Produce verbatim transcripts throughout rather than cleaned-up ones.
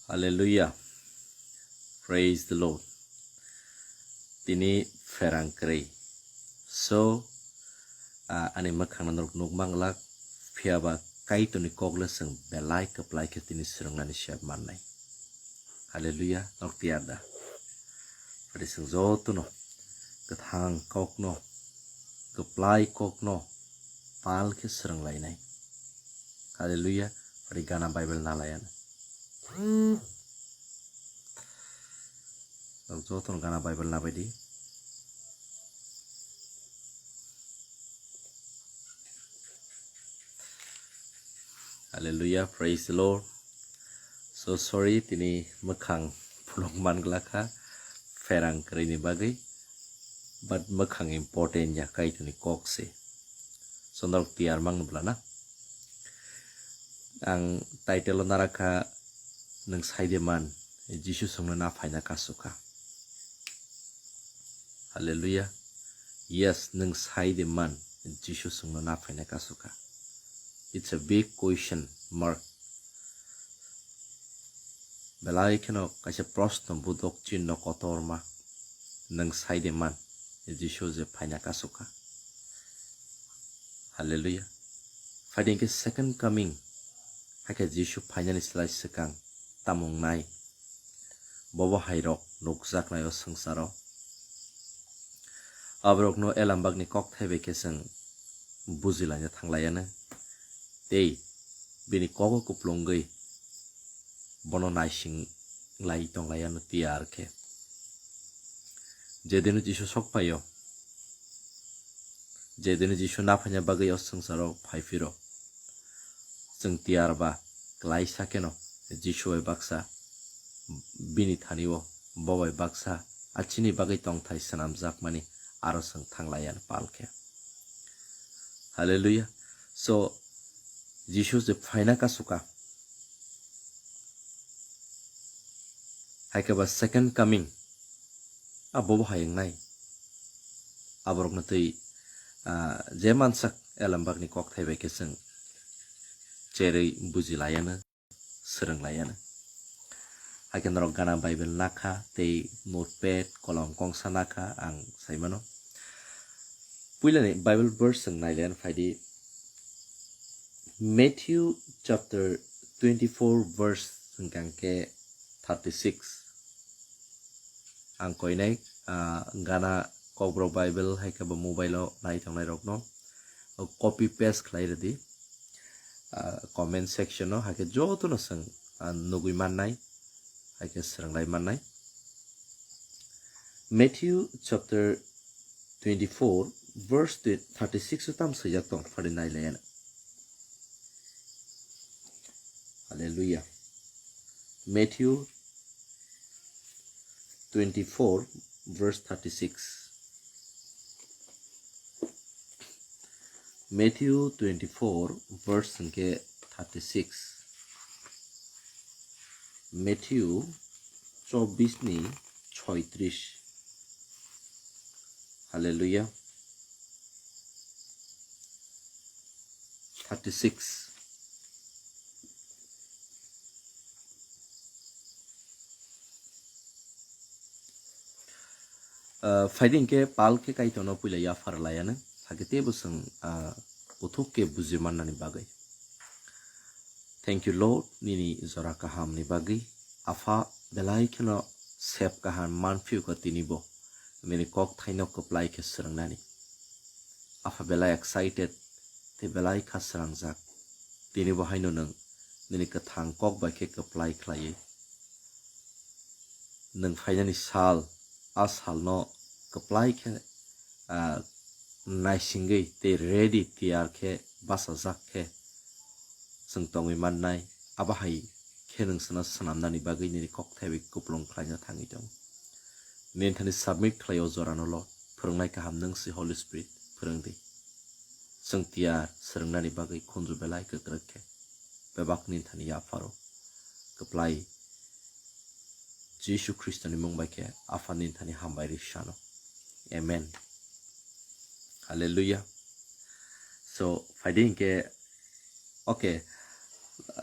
Hallelujah. Praise the Lord. Tini pherang kwrwi. So, ah, ani mwkhang norok nuk manglak, phiyaba Kaitorni kokle chwng belai kwplai khe tini swrwngnani se mannai. Hallelujah. Norok tiyar da? Phadi chwng jotono kwthang kokno, kwplai kokno pal khe swrwnglainai. Hallelujah. Phadi gana Bible nalaiyano. Jotono gana Bible nabaidi. Hallelujah, praise the Lord. So sorry, tini mwkhang phunuk manglakha pherang kwrwini bagwi, but mwkhang important ya, Kaitorni kok se. So norok tiyar mangno bwlana. Ang title o narakha, nwng sai de man, Jisu chwngno na phaina kasukha. Hallelujah. Yes, nwng sai de man, Jisu chwngno na phaina kasukha. It's a big question mark. Belai kheno kaisa proshno bodhok chinno kotorma, nwng sai de man, Jisu je phaina kasukha. Hallelujah. Phaidi hwnkhe second coming, hakhe Jisu phainani slai swkang tamo wngnai? Bobo hairok nukjaknai o swngcharo. Aborokno elambakni kokthai bai khe chwng bujilaina thanglaiano, tei bini kogo kuplungwi bono naising lai tonglaiyano tiyar khe. Jedino Jisu sok phaio, jedino Jisu naphaina bagwi o swngcharo phaiphiro, chwng tiyar ba klaisa kheno Jisu bai baksa bini thani o bo bai baksa a chini bagwi tongthai swnamjakmani aro chwng thanglaiya pal khe. Hallelujah. So, Jisu je phaina kasukha, hai khe ba second coming, a bobo hai wngnai. Aborokno twi, ah, je mansak elambakni kokthai bai khe chwng cherwi bujilaiyano, swrwnglaiyano. Hakhe norok gana Bible nakha tei notepad kolom kongsa nakha ang saimano. Puilani Bible verse chwng nailaiyano phaidi. Matthew chapter twenty-four verse hwnkha khe thirty-six. Ang koinai, ah, gana Kokborok Bible hai khe bo mobile o nai tongnai rokno copy paste khlai rwdi, ah, comment section o, hai khe jotono chwng, ah, nugwi mannai, hai khe swrwnglai mannai. Matthew chapter twenty-four verse thirty-six o tamo swijak tong phari nailaiyano. Hallelujah. Matthew twenty-four verse thirty-six. Matthew twenty-four verse hwnkhe thirty-six. Matthew chobbish ni choitris. Hallelujah. Thirty-six. Ah, phaidi hwnkhe pal khe Kaitorno puila yaphar laiano, hakhe teibo chwng, ah, kuthuk khe buji mannani bagwi. Thank you, Lord, nini jora kahamni bagwi. Apha, belai kheno sep kaham manphiyokha tinibo, nini kokthaino kwplai khe swrwngnani. Apha, belai excited tei belai kha srangjak. Tinibo haino nwng nini kwthang kok bai khe kwplai khlaiwi nwng phainani sal, a salno kwplai khe, ah, naisingwi tei ready tiyar khe bachajak khe chwng tongwi mannai. Abo hai khe nwng chwngno swnamnani bagwi nini kokthaibwi kupulung khlaina thangwi tongo. Nini thani submit khlai o jorano, Lord. Phwrwngnai kaham nwng si, Holy Spirit, phwrwng di. Chwng tiyar swrwngnani bagwi khunju belai kwkrwk khe bebak nini thani yapharo. Kwplai Jisu Khristoni mung bai khe Apha nini thani hambai rwi sano. Amen. Hallelujah. So, phaidi hinkhe, okay,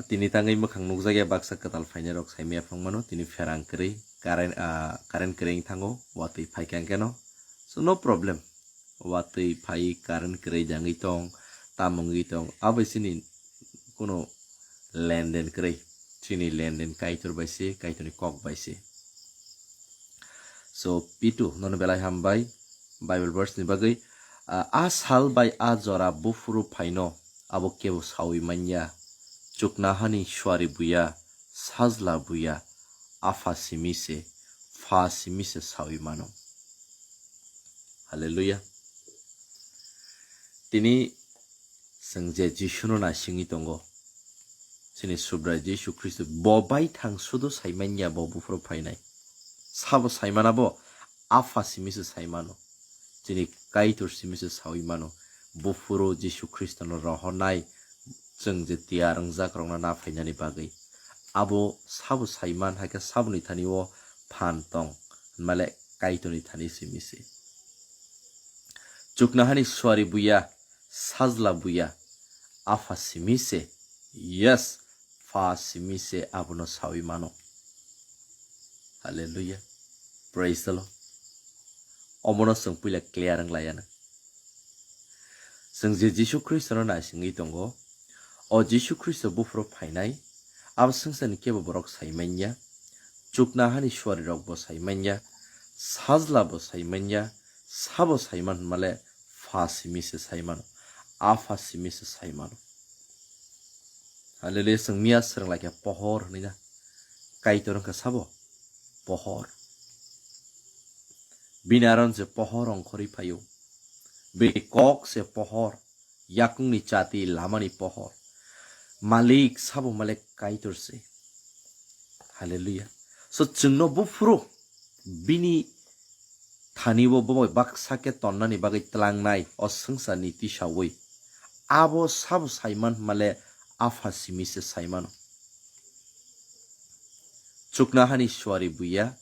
Tini tangwi mwkhang nukjakya baksa kwtal phainairok saimaya phangmano, tini pherang kwrwi, current, ah, current kwrwi wng thango, watwi phaikha hwnkhe no. So, no problem. Watwi phai, current kwrwi jangwi tong, tamo wngwi tong, abo chini kuno lenden kwrwi. Chini lenden Kaitor bai se, Kaitorni kok bai se. So, Pitu, nono belai hambai, Bible verse ni bagwi, ah, a sal bai a jora buphuru phaino abo kebo sawi manya, chuknahani suari buya, sajla buya, apha simi se, pha simi se sawi mano. Hallelujah. Tini chwng je Jisuno naisingwi tongo, chini Subrai Jisu Khristo bo bai thang sudu saimanya bo buphuru phainai. Sabo saimana bo apha simi se saimano. Chini Kaitor simi se sawi mano. Buphuru Jisu Khristono rohornai chwng je tiyar wngjakrokno na phainani bagwi. Abo sabo saiman hai khe saboni thani o phan tong, hwnmale Kaitorni thani simi se. Chuknahani suari buya, sajla buya, apha simi se, yes, pha simi se abono sawi mano. Hallelujah. Praise the Lord. Omono chwng puila clear wng laiya na. Chwng je Jisu Khristono naisingwi tongo, o Jisu Khristo buphuru phainai, abo swngcharni kebo borok sai manya, chuknahani suarirok bo sai manya, sajla bo sai manya, sabo sai man hwnmale pha simi se sai mano, apha simi se sai mano. Hallelujah, chwng miya swrwng laikha pohor hwnwi na. Kaitor wngkha sabo pohor. Bini aron se pohor ongkhorwi phaio. Bini kok se pohor. Yakungni chati lamani pohor. Malik sabo malik Kaitor se. Hallelujah. So chwngno buphuru bini thani bo bo baksa khe tonnani bagwi tlangnai o swngcharni tisawi. Abo sabo saiman hwnmale apha simi se saimano. Chuknahani suari buya,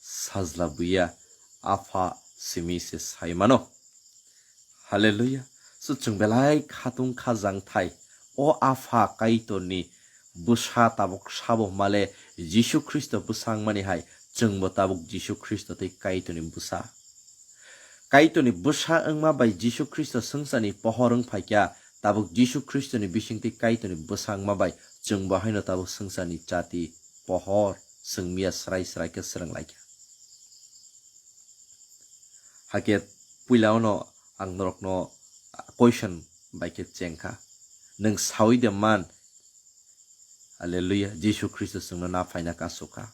sajla buya, apha simi se saimano. Hallelujah. So chwng belai khatung kha jangthai. O apha Kaitorni bwsa tabuk sabo hwnmale Jisu Khristo bwsa wngmani hai chwngbo tabuk Jisu Khristo tei Kaitorni bwsa. Kaitorni bwsa wngma bai Jisu Khristo swngcharni pohor wng phaikha, tabuk Jisu Khristoni bisingtwi Kaitorni bwsa wngma bai chwngbo haino tabuk swngcharni chati pohor chwng miya srai srai khe swrwng laikha. Hakhe puila ono ang norokno question bai khe chengkha, nwng sawi de man? Hallelujah. Jisu Khristo chwngno na phaina kasukha.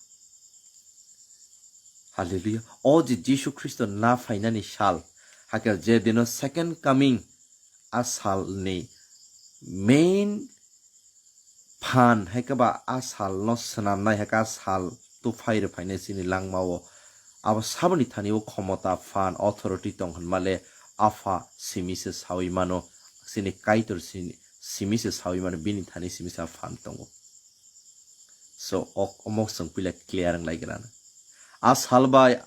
Hallelujah. O je Jisu Khristo na phainani sal, hakhe je dino second coming, a salni main phan hai khe ba a salno swnamnai hai khe a sal tuphai rw phainai chini langmao. Abo saboni thani o khomota, phan, authority tong hwnmale apha simi se sawi mano, chini Kaitor sini, simi se sawi mano, bini thani simi se phan tongo. So, ok, omo chwng puila clear wng lai gra na. A sal bai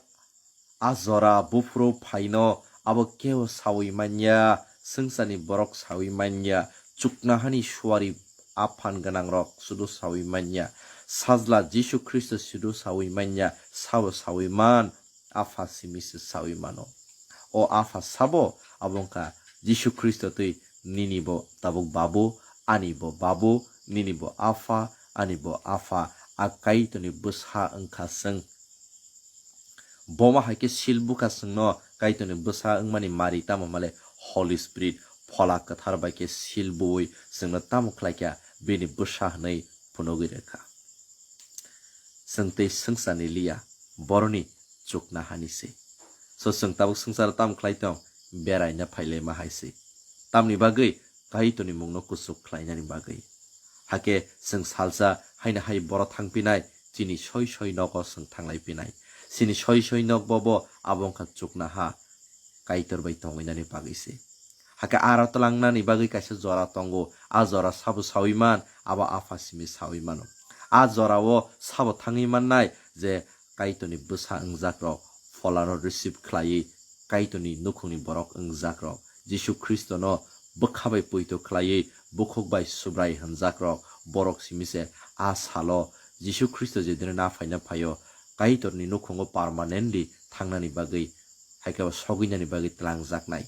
a jora buphuru phaino abo kebo sawi manya, swngcharni borok sawi manya, chuknahani suari a phan gwnangrok sudu sawi manya, sajla Jisu Khristo sudu sawi manya, sabo sawi man, apha simi se sawi mano. O apha sabo abo wngkha Jisu Khristo twi nini bo tabuk babu, ani bo babu, nini bo apha, ani bo apha, a Kaitorni bwsa wngkha chwng. Boma hai khe sil bukha chwngno Kaitorni bwsa wngmani mari tamo hwnmale Holy Spirit, Phola Kwthar bai khe sil bui chwngno tamo khlai kha bini bwsa hwnwi phunugwi rwkha. Chwng tei swngcharni liya, boroni chuknahani se. So chwng tabuk swngcharo tamo khlai tong, beraina phailaima hai se. Tamni bagwi Kaitorni mungno kuchuk khlainani bagwi. Hakhe chwng salsa haino hai boro thangpinai, chini soi soi nogo chwng thanglai pinai. Chini soi soi nok bo bo abo wngkha chuknaha Kaitor bai tongwinani bagwi se. Hakhe aro tlangnani bagwi kaisa jora tongo, a jora sabo sawi man, abo apha simi sawi mano. A jorao sabo thangwi mannai je Kaitorni bwsa wngjakrok, Pholano receive khlaiwi Kaitorni nukhungni borok wngjakrok, Jisu Khristono bwkha bai poito khlaiwi bukhuk bai Subrai hwnjak rok, borok simi se a salo Jisu Khristo jedino na phaina phaio, Kaitorni nukhungo permanently thangnani bagwi, hai khe bo sogwinani bagwi twlangjaknai.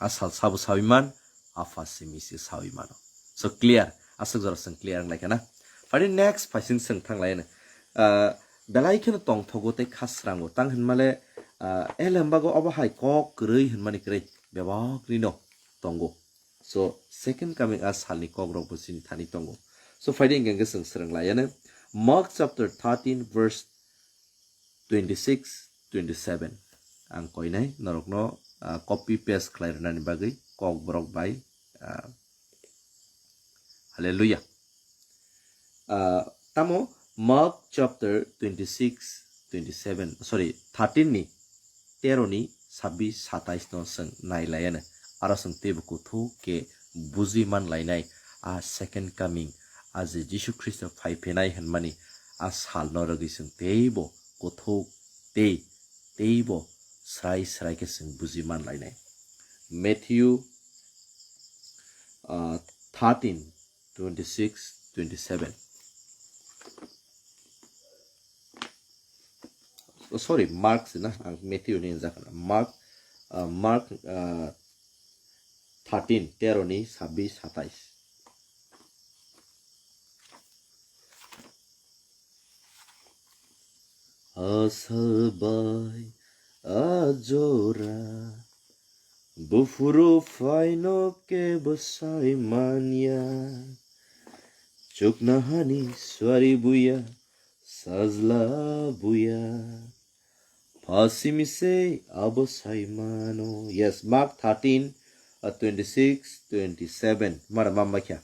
A sal sabo sawi man, Apha simi se sawi mano. So clear, aswk jora chwng clear wng lai kha na. Phai next phaising chwng thang lai no. Ah, belai kheno tongthogo tei kha srango. Tang hwnmale, ah, elembago obo hai kok kwrwi hwnmani kwrwi bebakni no tongo. So second coming a salni kok rok bo chini thani tongo. So phai de hwnkhe chwng swrwng lai no. Mark chapter thirteen verse twenty-six, twenty-seven. Ang koinai norokno, ah, copy paste khlai rwnani bagwi Kokborok bai, ah, Hallelujah. Ah, tamo Mark chapter twenty-six, twenty-seven, sorry, thirteen ni tero ni sabbish satais no chwng nai laiya no. Aro chwng teibo kuthuk khe buji man lainai a second coming, a je Jisu Khristo phai phinai hwnmani a sal no rwgwi chwng teibo kuthuk tei teibo srai srai khe chwng buji man lainai. Matthew, ah, thirteen, twenty-six, twenty-seven. Oh, sorry, Mark se na, ang Matthew ni hinjak na. Mark, ah, Mark, ah, thirteen, tero ni sabbish satais. Asal bai ajora buphuru phaino kebo sai manya. Chukna hani swari buya, sajla buya. Phasimi se abo sai mano. Yes, Mark thirteen, uh, twenty-six, twenty-seven. Mara mamma kya?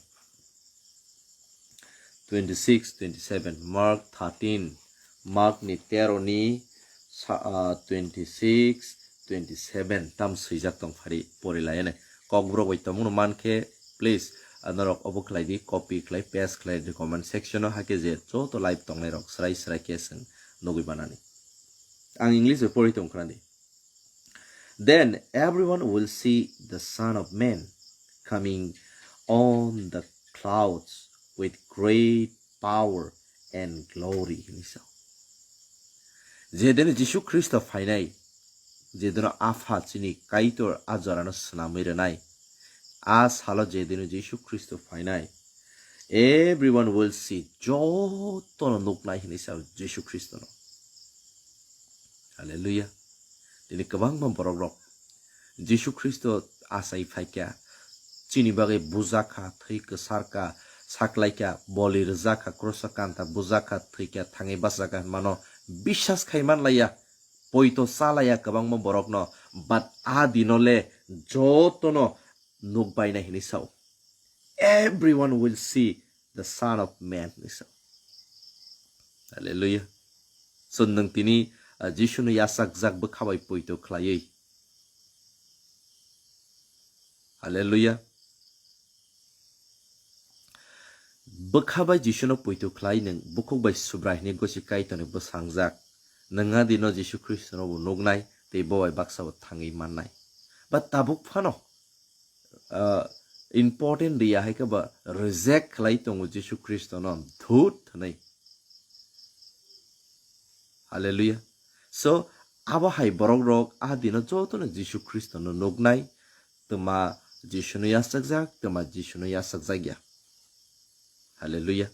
Twenty-six, twenty-seven. Mark thirteen. Mark ni tero ni sa-, ah, twenty-six, twenty-seven. Tam swijak tong phari pori lai ene. Kokborok bai tongmano man khe, please, ah, norok obo khlai di, copy khlai, paste khlai di comment section o, hakhe je joto live tongnai rok srai srai khe chwng nugwi manani. Ang English bai pori tong khnadi. Then everyone will see the Son of Man coming on the clouds with great power and glory, hinwi sa. Jedino Jisu Khristo phainai, jedino Apha chini Kaitor a jorano swnamwi rwnai, a salo jedino Jisu Khristo phainai, everyone will see, jotono nuknai hinwi sa Jisu Khristono. Hallelujah. Tini kwbangma borok rok Jisu Khristo achai phaikha, chini bagwi bujakha, thwi kwsarkha, saklaikha, boli rwjakha, kroso kanta bujakha, thwikha, thangwi bachakha hwnmano biswas khai manlaiya, poito chalaiya kwbangma borokno, but a dino le jotono nukbainai hinwi sao. Everyone will see the Son of Man hinwi sao. Hallelujah. So nwng tini, ah, Jisuno yachakjak bwkha bai poito khlaiwi. Hallelujah. Bwkha bai Jisuno poito khlai nwng bukhuk bai Subrai hinwi gosi Kaitorni bwsangjak. Nwng a dino Jisu Khristono bo nuknai tei bo bai baksa bo thangwi mannai. Ba tabuk phano, ah, important riya hai khe ba reject khlai tongo Jisu Khristono, "Dhut," hwnwi. Hallelujah. So, abo hai borok rok a dino jotono Jisu Khristono nuknai, twma Jisuno yachakjak, twma Jisuno yachakjak ya. Hallelujah.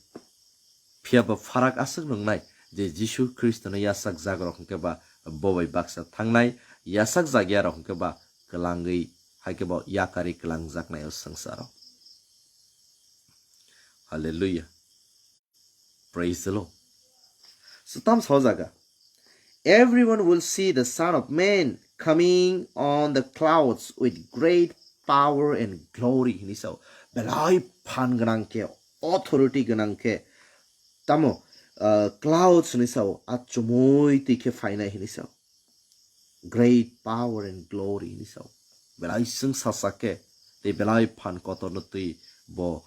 Phiya ba pharak aswk nungnai je Jisu Khristono yachakjak rok hwnkhe ba bo bai baksa thangnai, yachakjak ya rok hwnkhe ba kwlangwi hai khe bo yakarwi kwlangjaknai o swngcharo. Hallelujah. Praise the Lord. So, tam sa o jaga. Everyone will see the Son of Man coming on the clouds with great power and glory, hinwi sao. Belai phan gwnang khe, authority gwnang khe, tamo, uh, clouds hinwi sao, a chumui twi khe phainai hinwi sao. Great power and glory hinwi sao. Belai chwng sacha khe, tei belai phan kotorno twi bo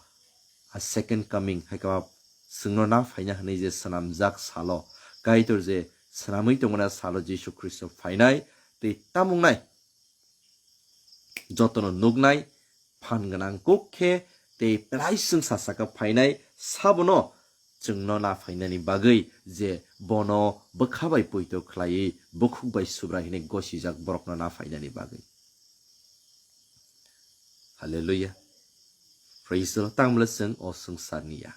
a second coming hai khe ba chwngno na phaina hwnwi je swnamjak salo, Kaitor je swnamwi tongmani salo Jisu Khristo phainai tei tamungnai. jotono nuknai, phan gwnang kuk khe tei belai chwng sasaka phainai sabono chwngno na phainani bagwi, je bono bwkha bai poito khlaiwi bukhuk bai Subrai hwnwi gosijak borokno na phainani bagwi. Hallelujah. Praise the Lord. Tangmle chwng o swngcharni ya.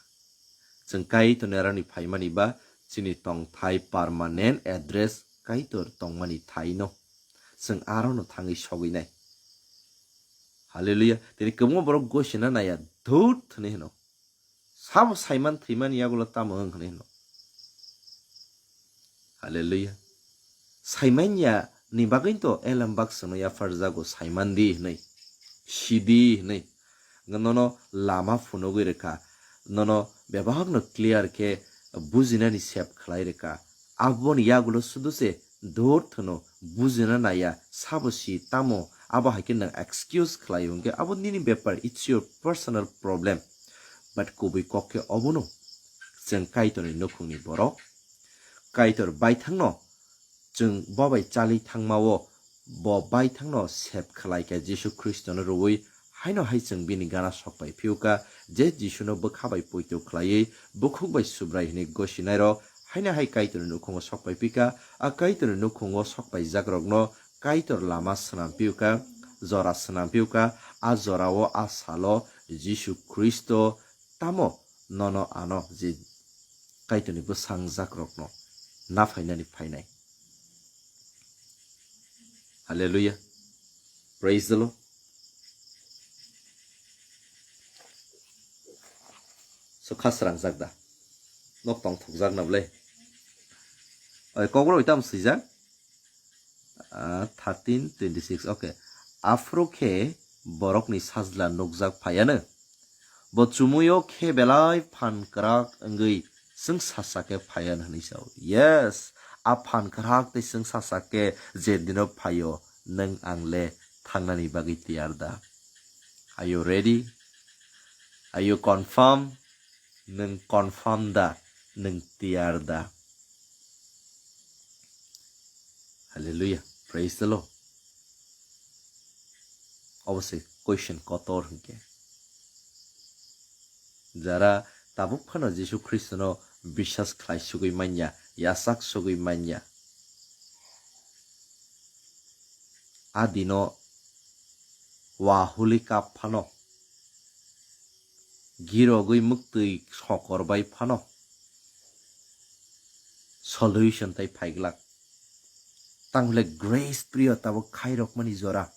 Chwng Kaitorni aroni phaimani ba chini tongthai permanent address Kaitor tongmani thaino chwng arono thangwi sogwinai. Hallelujah. Tini kwbangma borok gosina naya, "Dhut," hwnwi hwno. Sabo saiman thwimani yagulo tamo wng hwnwi hwno. Hallelujah. Saimanya ni bagwi to elem baksa no yapharjago, saiman di hwnwi, sidi hwnwi. Nono lama phunugwi rwkha, nono bebakno clear khe bujinani sep khlai rwkha. Aboni yagulo sudu se dhut hwno, bujina naya, sabo si tamo, abo hai khe nwng excuse khlai hwnkhe abo nini bepar, it's your personal problem. But kubui kok khe obono, chwng Kaitorni nukhungni borok, Kaitor baithangno chwng bo bai chali thangmao, bo baithangno sep khlai khe Jisu Khristono rwui haino hai chwng bini gana sok pai phiuka, je Jisuno bwkha bai poito khlaiwi bukhuk bai Subrai hwnwi gosinairok haino hai Kaitorni nukhungo sok pai phika. A Kaitorni nukhungo sok paijakrokno Kaitor lama swnam phiuka, jora swnam phiuka. A jorao a salo Jisu Khristo tamo nono ano je Kaitorni bwsangjakrokno naphainani phainai. Hallelujah. Praise the Lord. So kha srangjak da? Nok tong thokjak na bwle? Oi, kokborok itam swijak? Ah, thirteen twenty six. Okay. Aphuru khe borokni sajla nukjak phaiano. Bo chumuyo khe belai phan kwrak wngwi chwng sasa khe phaian hwnwi sao. Yes, a phan kwrak tei chwng sasa khe je dino phaio, nwng ang le thangnani bagwi tiyar da? Are you ready? Are you confirm? Nwng confirm da? Nwng tiyar da? Hallelujah. Praise the Lord. Obo se question kotor hwnkhe. Jara tabuk phano Jisu Khristono biswas khlai sugwi manya, yachak sugwi manya. A dino wa huli kap phano, girogwi mwktwi sokor bai phano solution tai phaiglak. Tang hwle grace period tabuk khairokmani jora.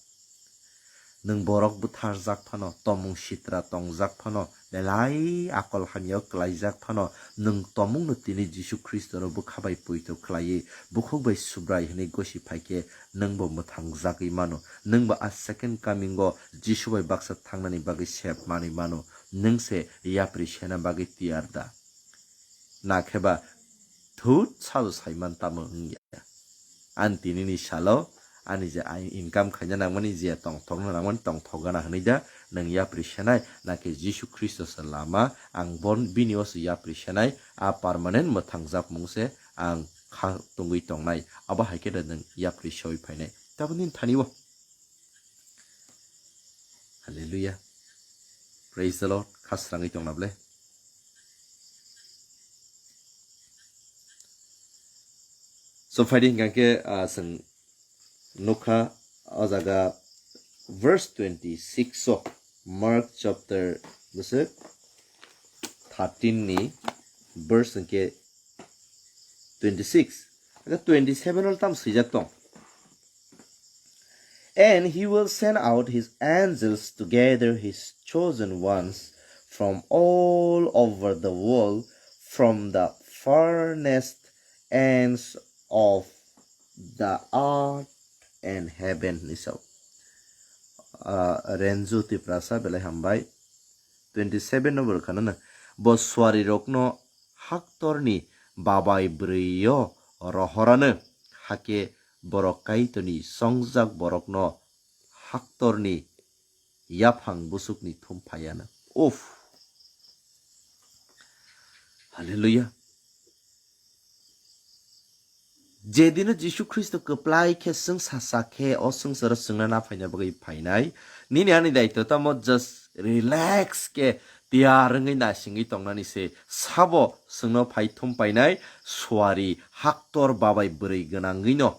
Nwng borok bwtharjak phano, tomung sitra tongjak phano, belai akol hamya o klaijak phano, nwng tomungno tini Jisu Khristono bwkha bai poito khlaiwi, bukhuk bai Subrai hwnwi gosi phai khe, nwngbo mwthangjagwi mano. Nwngbo a second coming o Jisu bai baksa thangnani bagwi sep manwi mano. Nwng se yapri sena bagwi tiyar da? Nakhe ba thut salo saiman tamo wngya. Ani tinini salo ani je ai income khaina nangmani, je tongthokna nangmani tongthok gana hwnwi da nwng yapri senai, nakhe Jisu Khristo se lama, ang bon bini o se yapri senai, a permanent mwthangjak mung se ang kha tongwi tongnai, abo hai khe da nwng yapri sewi phainai. Tabuk nini thani o. Hallelujah. Praise the Lord. Kha srangwi tongna ble. So, phaidi hingkha khe, ah, chwng nukha o jaga verse twenty six o, Mark chapter bwswk thirteen ni verse hingkhe twenty six. Aga twenty seven o tam swijak tong. And he will send out his angels to gather his chosen ones from all over the world, from the farthest ends of the earth and heaven, hwnwi sao. Ah, Renju Tiprasa belai hambai. Twenty seven no bo rwkha nana. Bo suarirokno haktorni babai bwrwi-o rohorano, hakhe borok Kaitorni chongjak borokno haktorni yaphang bwswkni thum phaiano. Uff. Hallelujah. Jedino Jisu Khristo kwplai khe swngsa sa khe o swngcharo chwngna na phaina bagwi phainai, nini ani daitw tamo just relax khe tiyar wngwi naisingwi tongnani se sabo chwngno phai thum painai, suari haktor babai bwrwi gwnangwino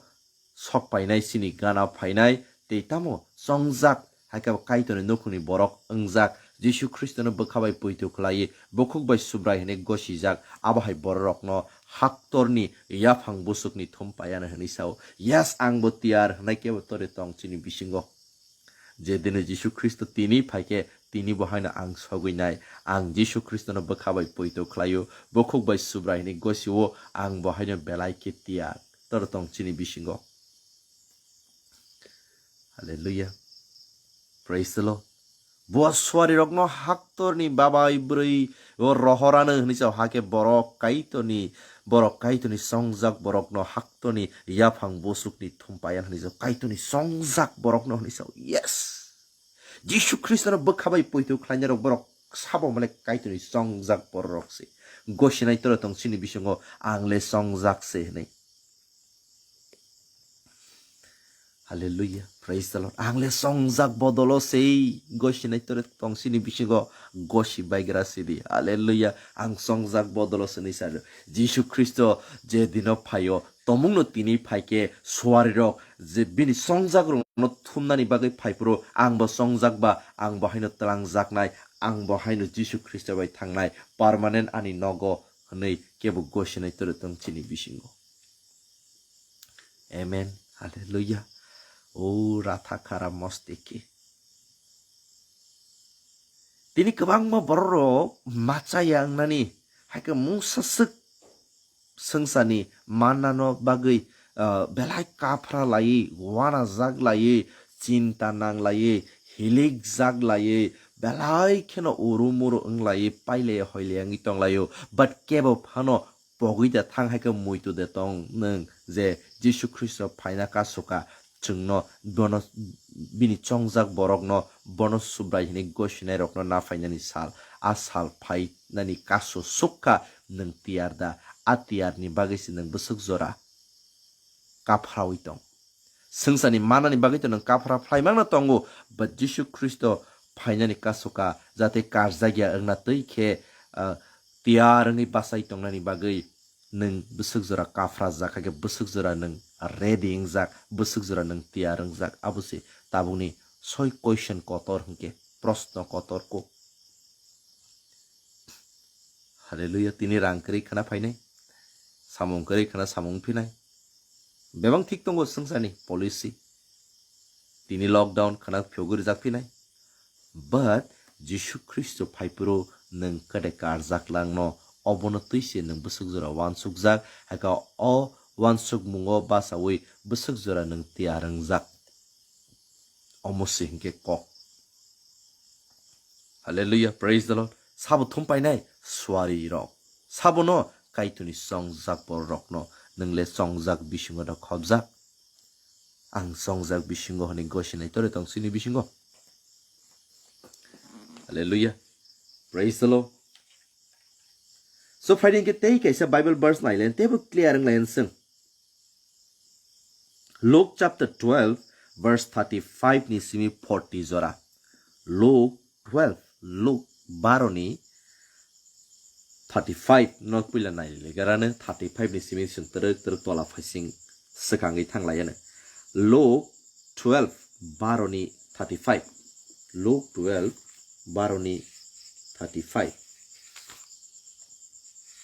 sok painai, chini gana phainai, tei tamo chongjak, hai khe bo Kaitorni nukhungni borok wngjak, Jisu Khristono bwkha bai poito khlaiwi, bukhuk bai Subrai hwnwi gosijak, abo hai bororokno haktorni yaphang busukni thum paiano hwnwi sao. Yes, ang bo tiyar hwnwi kebo tore tong chini bisingo. Je dino Jisu Khristo tini phai khe, tini bo haino ang sogwi nai. Ang Jisu Khristono bwkha bai poito khlaio, bukhuk bai Subrai hwnwi gosio, ang bo haino belai khe tiyar. Toro tong chini bisingo. Hallelujah. Praise the Lord. Bo suarirokno haktorni babai bwrwi o rohorano hwnwi sao, hakhe borok Kaitorni, borok Kaitorni songjak borokno haktorni yaphang busukni thum paian hwnwi sao, Kaitorni songjak borokno hwnwi sao. Yes. Jisu Khristono bwkha bai poito khlainarok borok sabo male Kaitorni songjak bororok se. Gosinai toro tong chini bisingo, ang le songjak se hwnwi. Hallelujah. Praise the Lord. Ang le songjak bodolo sei. Gosinai tore tong chini bisingo gosi baigra sidi. Hallelujah. Ang songjak bodolo sini sar. Jisu Khristo je dino phaio, tomungno tini phaikhe suarirok je bini songjak rokno thumnani bagwi phaiphuru, ang bo songjak ba, ang bo haino twlangjaknai, ang bo haino Jisu Khristo bai thangnai, permanent ani nogo hwnwi kebo gosinai tore tong chini bisingo. Amen. Hallelujah. O ratha khara mosteke. Tini kwbangma bororok machaya wngnani, hai khe mungsa swk swngcharni mannano bagwi, ah, belai kaphra laiwi, uanajak laiwi, chinta nang laiwi, hilikjak laiwi, belai kheno uru muru wng laiwi, pailai hoilai wngwi tong laio. But kebo phano pogwi da thang hai khe muitu de tong nwng je Jisu Khristo phaina kasu kha, chwngno bono bini chongjak borokno, bono Subrai hwnwi gosinairokno na phainani sal, a sal phainani kasu suk kha, nwng tiyar da? A tiyarni bagwi se nwng bwswk jora kaphraui tong. Swngcharni manani bagwi to nwng kaphra phlai mangno tongo, but Jisu Khristo phainani kasu kha, jate karjakya wngna twi khe, ah, tiyar wngwi bachai tongnani bagwi nwng bwswk jora kaphra jak, hakhe bwswk jora nwng ready wngjak, bwswk jora nwng tiyar wngjak, abo se tabukni soi question kotor hwnkhe, proshno kotor kuk. Hallelujah, tini rang kwrwi khna phainai, samung kwrwi khna samung phinai. Bebak thik tongo swngcharni policy. Tini lockdown khna phiyogwi rijak phinai. But Jisu Khristo phaiphuru nwng kwdai karjak langno, obono twi se nwng bwswk jora uansukjak, hai khe o uansukmungo bachaui bwswk jora nwng tiyar wngjak. Omo se hinkhe kok. Hallelujah, praise the Lord. Sabo thum painai suari rok. Sabono Kaitorni chongjak bororokno, nwng le chongjak bisingo da khobjak. Ang chongjak bisingo hwnwi gosinai tore tong chini bisingo. Hallelujah. Praise the Lord. So, phaidi hinkhe tei kaisa Bible verse nailen, teibo clear wnglayan chwng. Luke chapter twelve, verse thirty-five ni simi forty jora. Luke twelve, Luke baro ni thirty-five no puila nai le garane, thirty-five ni simi chwng twrwk twrwk tola phaising swkangwi thanglaiyano. Luke twelve, baro ni thirty-five. Luke twelve, baro ni thirty-five.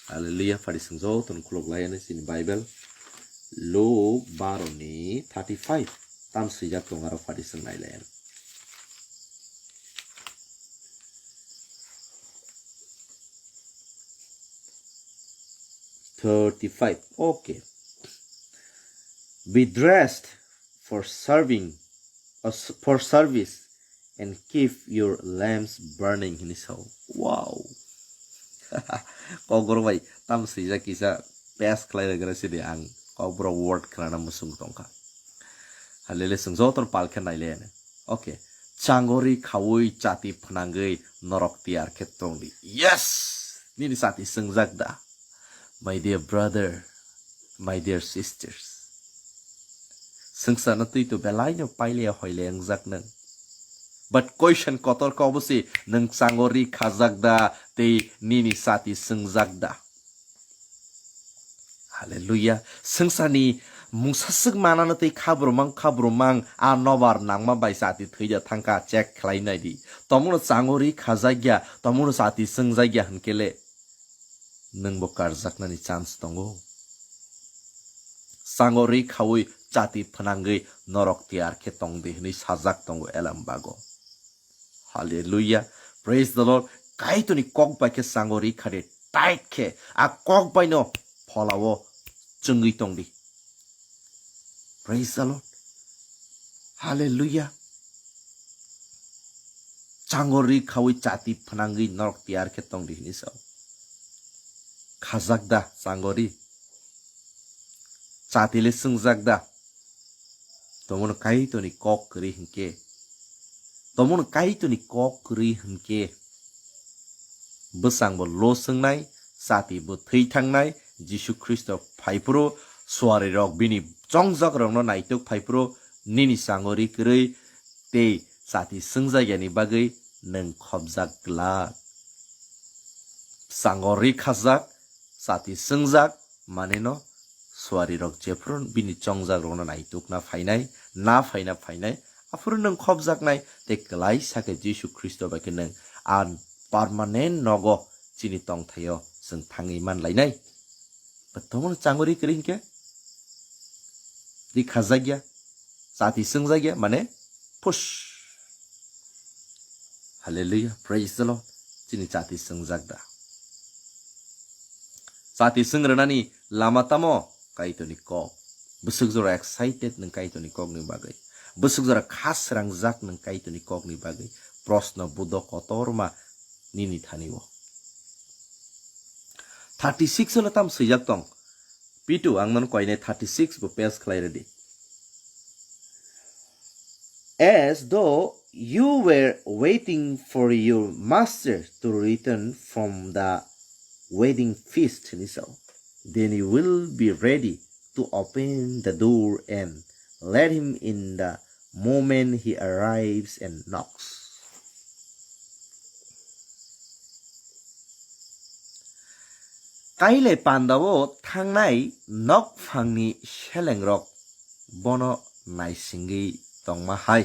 Hallelujah, phaidi chwng jotono khuluk laiyano chini Bible. Luke baro ni thirty-five. Tam swijak tongo aro phaidi chwng nai laiyano. Thirty-five. Okay. Be dressed for serving, uh, s-, for service, and keep your lamps burning, hini sao. Wow. Kokborok bai tam swijak kisa pass khlai rwgra sidi ang Kokborok word khnana muchung tongkha. Halele chwng jotono pal khe nailaiya. Okay. Changori khaui chati phnangwi norok tiyar khe tongdi. Yes! Nini chati swngjak da? My dear brother, my dear sisters, Swngcharno twi to belaino pailaya hoile wngjak nwng. But question kotor khe obo se, nwng chango ri khajak da tei nini chati swngjak da? Hallelujah. Swngcharni mungsaswk manano tei khabrumang khabrumang a nobar nangma bai chati thwida thangkha, check khlai naidi. Tomono chango ri khajakya, tomono chati swngjakya hwnkhe le nwngbo karjaknani chance tongo. Chango ri khaui chati phwnangwi norok tiyar khe tongdi hwnwi sajak tongo Elam bago. Hallelujah. Praise the Lord. Kaitorni kok bai khe chango ri khadi tight khe a kok baino pholao chwngwi tongdi. Praise the Lord. Hallelujah. Chango ri khaui chati phwnangwi norok tiyar khe tongdi hwnwi sao. Khajak da chango ri? Chati le swngjak da? Tomono Kaitorni kok kwrwi hwnkhe, tomono Kaitorni kok kwrwi hwnkhe, bwsangbo lo swngnai, chatibo thwi thangnai, Jisu Khristo phaiphuru, suarirok bini chongjakrokno naitok phaiphuru, nini chango ri kwrwi tei chati swngjakyani bagwi nwng khopjak glak. Chango ri khajak, chati swngjak, maneno suarirok jephuru bini chongjakrokno naitukna phainai, na phaina phainai, aphuru nwng khopjaknai tei kwlai sakhe Jisu Khristo bai khe nwng a permanent nogo chini tongthaio chwng thangwi manlainai. Bo tomono chango ri kwrwi hinkhe ri khajakya, chati swngjakya, mane phush. Hallelujah, praise the Lord. Chini chati swngjak da? Chati swng rwnani lama tamo? Kaitorni kok. Bwswk jora excited nwng Kaitorni kokni bagwi? Bwswk jora kha srangjak nwng Kaitorni kokni bagwi? Proshno budok kotorma nini thani o. Thirty six o le tam swijak tong? Pitu, ang nono koinai thirty six bo pass khlai rwdi. As though you were waiting for your master to return from the wedding feast, hwnwi sao. Then you will be ready to open the door and let him in the moment he arrives and knocks. Kailai pandao thangnai nokphangni selengrok bono naisingwi tongma hai.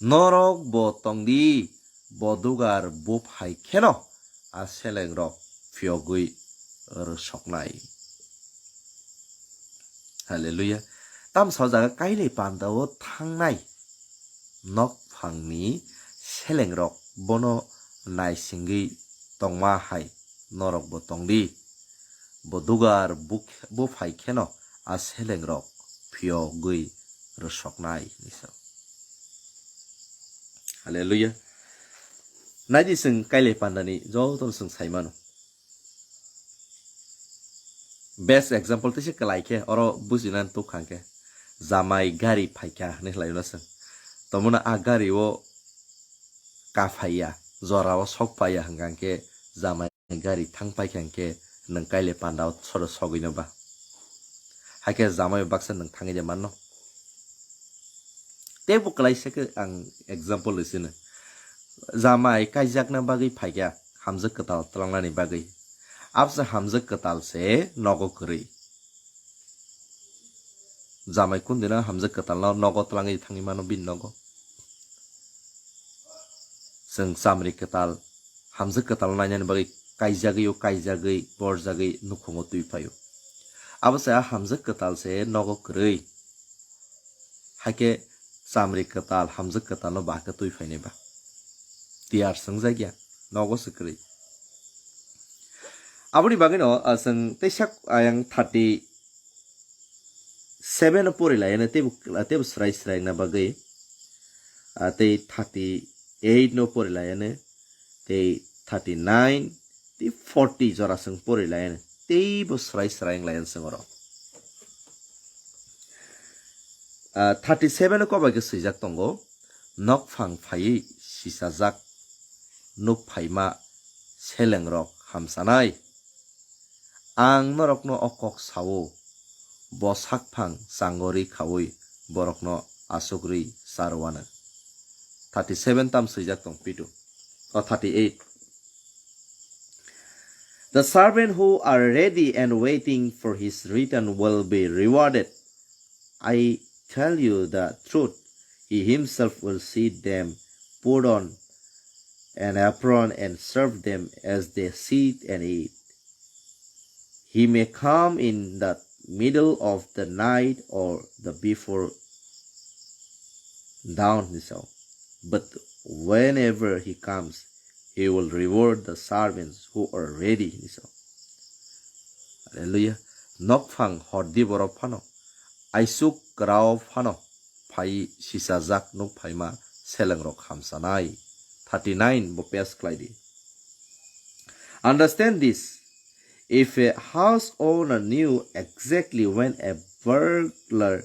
Norok bo tongdi, bo dugar buphai kheno a selengrok phiyogwi rwsoknai. Hallelujah. Tamsa o jaga kailai pandao thangnai nokphangni selengrok bono naisingwi tongma hai norok bo tongdi. Bo dugar buk-, buphai kheno a selengrok phiyogwi rwsoknai hwnwi sa. Hallelujah. Naidi, chwng kailai pandani jotono chwng sai mano. Best example teisa kwlai khe oro bujinani tukha khe, jamai gari phaikha hwnwi khlaino chwng. Tomono a gari o kaphaiya, jora o sokpaiya hwnkha khe jamai gari thang paikha hwnkhe nwng kailai pandao soro sogwino ba? Hakhe jamai baksa nwng thangwi de manno. Teibo kwlaisa khe ang example rw sino. Jamai kaijakna bagwi phaikha, hamjwk kwtal twlangnani bagwi. Absa hamjwk kwtal se nogo kwrwi. Jamai kundina hamjwk kwtalno nogo twlangwi thangwi mano bini nogo. Chwng chamri kwtal, hamjwk kwtal nainani bagwi kaijagwi o kaijagwi borjagwi nukhungo twi phaio. Abo se a hamjwk kwtal se nogo kwrwi. Hakhe chamri kwtal, hamjwk kwtalno ba khe twi phainai ba? Tiyar swngjak ya, nogo se kwrwi. Aboni bagwino, ah, chwng teisa ayang thirty seven o pori laiano teibo, teibo srai srai wngna bagwi, ah, tei thirty eight no pori laiano, tei thirty nine, tei forty jora chwng pori laiano, teibo srai srai wng laiano chwng oro. Ah, thirty seven o kobai khe swijak tongo, "Nokphang phaiwi sisajak nuk phaima selengrok hamsanai." Ang norokno o kok sao, bo sakphang chango ri khaui borokno asugwi charwano. Thirty seven tam swijak tong pitu. O thirty eight. The servants who are ready and waiting for his return will be rewarded. I tell you the truth, he himself will see them put on an apron and serve them as they sit and eat. He may come in the middle of the night or the before dawn, hwnwi sao. But whenever he comes, he will reward the servants who are ready, hwnwi sao. Hallelujah. Nokphang hordi borok phano, aisuk kwrao phano phai sisajak nuk phaima selengrok hamsanai. Thirty nine bo pass khlai di. Understand this. If a house owner knew exactly when a burglar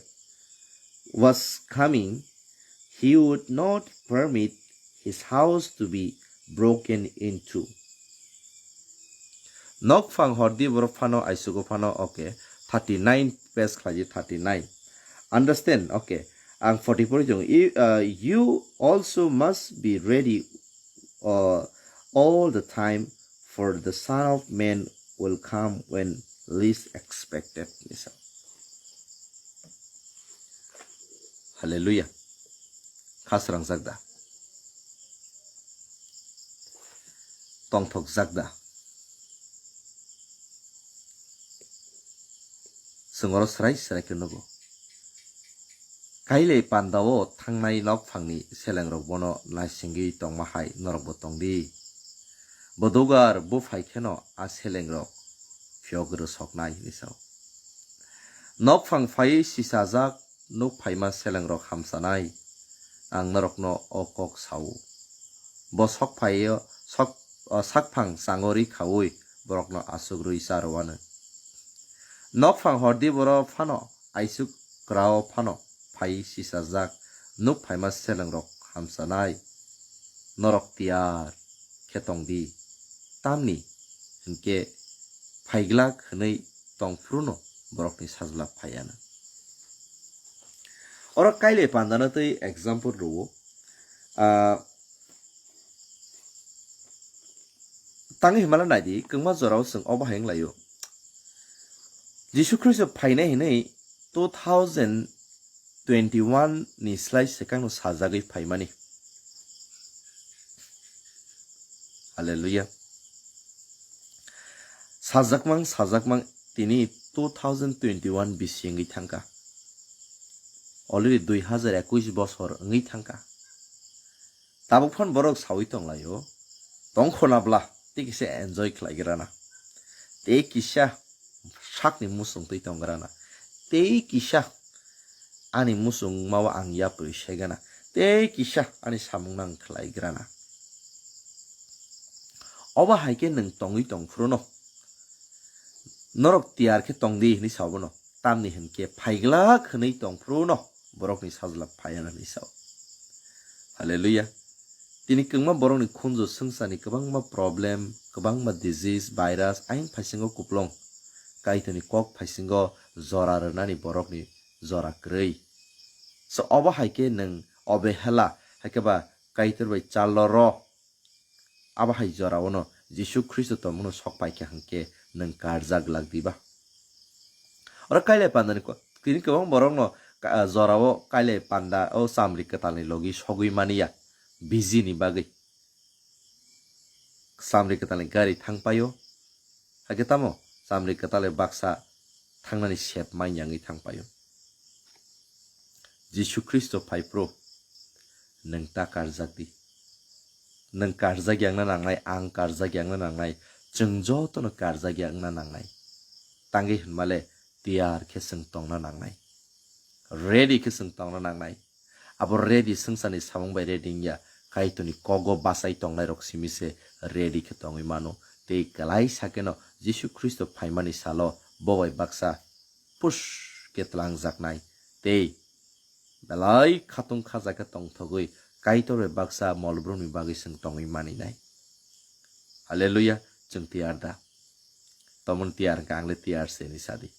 was coming, he would not permit his house to be broken into. Nokphang hordi borok phano aisugo phano, okay. Thirty nine pass khlai di, thirty nine. Understand, okay. Ang forty four jong, you, uh, you also must be ready uh, all the time, for the Son of Man will come when least expected. Hwnwi sa. Hallelujah. Khasrangjak da? Tongthokjak da? Chwng oro srai srai khe nugo. Kailai pandao thangnai nokphangni selengrok bono naisingwi tongma hai norokbo tong di. Bo dugar buphai kheno a selengrok phiyok rwsoknai, hwnwi sao. Nokphang phaiwi sisajak nuk phaima selengrok hamsanai, ang norokno o kok sao. Bo sok phaio, sok, o, sakphang chango ri khaui borokno asuk rwi cha rwano. Nokphang hordi borok phano aisuk kwrao phano phai sisajak nuk phaima selengrok hamsanai. Norok tiyar khe tong di, tamni hinkhe phaiglak hwnwi tong phruno borokni sajla phaiana. Oro kailai pandano tei example rwo. Ah, tangwi hwnmale naidi, kwbangma jorao chwng obo hai wnglaio. Jisu Khristo phainai hwnwi two thousand twenty-one ni slai swkangno sajagwi phaimani. Hallelujah. Sajakmang, sajakmang tini two thousand twenty-one bisi wngwi thangkha. Already dui hazar ekwis bosor wngwi thangkha. Tabuk phano borok sawi tonglaio, tongkhona bla, tei kisa enjoy khlai grana. Tei kisa sakni muchung twi tong grana. Tei kisa ani muchungmao ang yapri segana. Tei kisa ani samung nang khlai grana. Obo hai khe nwng tongwi tong phruno. Norok tiyar khe tong di hwnwi sa bono. Tamni hinkhe phaiglak hwnwi tong phruno borokni sajla phaiana hwnwi sao. Hallelujah. Tini kwbangma borokni khunju swngcharni kwbangma problem, kwbangma disease, virus, ayang phaisingo kuplung. Kaitorni kok phaisingo jora rwnani borokni jora kwrwi. So obo hai khe nwng obehela, hai khe ba Kaitor bai chalo ro. Abo hai jorao no Jisu Khristo tongmano sok pai kha hwnkhe nwng karjak glak diba? Oro kailai pandani ko-, tini kwbang borokno ka-, jorao kailai panda o chamri kwtalni logi sogwi mani ya, busy ni bagwi. Chamri kwtalni gari thang paio, hakhe tamo chamri kwtalni baksa thangnani sep mai yangwi thang paio. Jisu Khristo phai phru, nwng ta karjak di. Nwng karjak yangna nangnai, ang karjak yangna nangnai, chwng jotono karjak yangna nangnai. Tangwi hwnmale tiyar khe chwng tongna nangnai. Ready khe chwng tongna nangnai. Abo ready swngcharni samung bai ready wngya. Kaitorni kogo bachai tongnairok simi se ready khe tongwi mano. Tei kwlai sakeno Jisu Khristo phaimani salo bo bai baksa push khe twlangjaknai tei belai khatung khaja khe tongthogwi Kaitor bai baksa molbrumni bagwi chwng tongwi maninai. Hallelujah, chwng tiyar da? Tomon tiyar hwnkha, ang le tiyar se hwnwi sadi.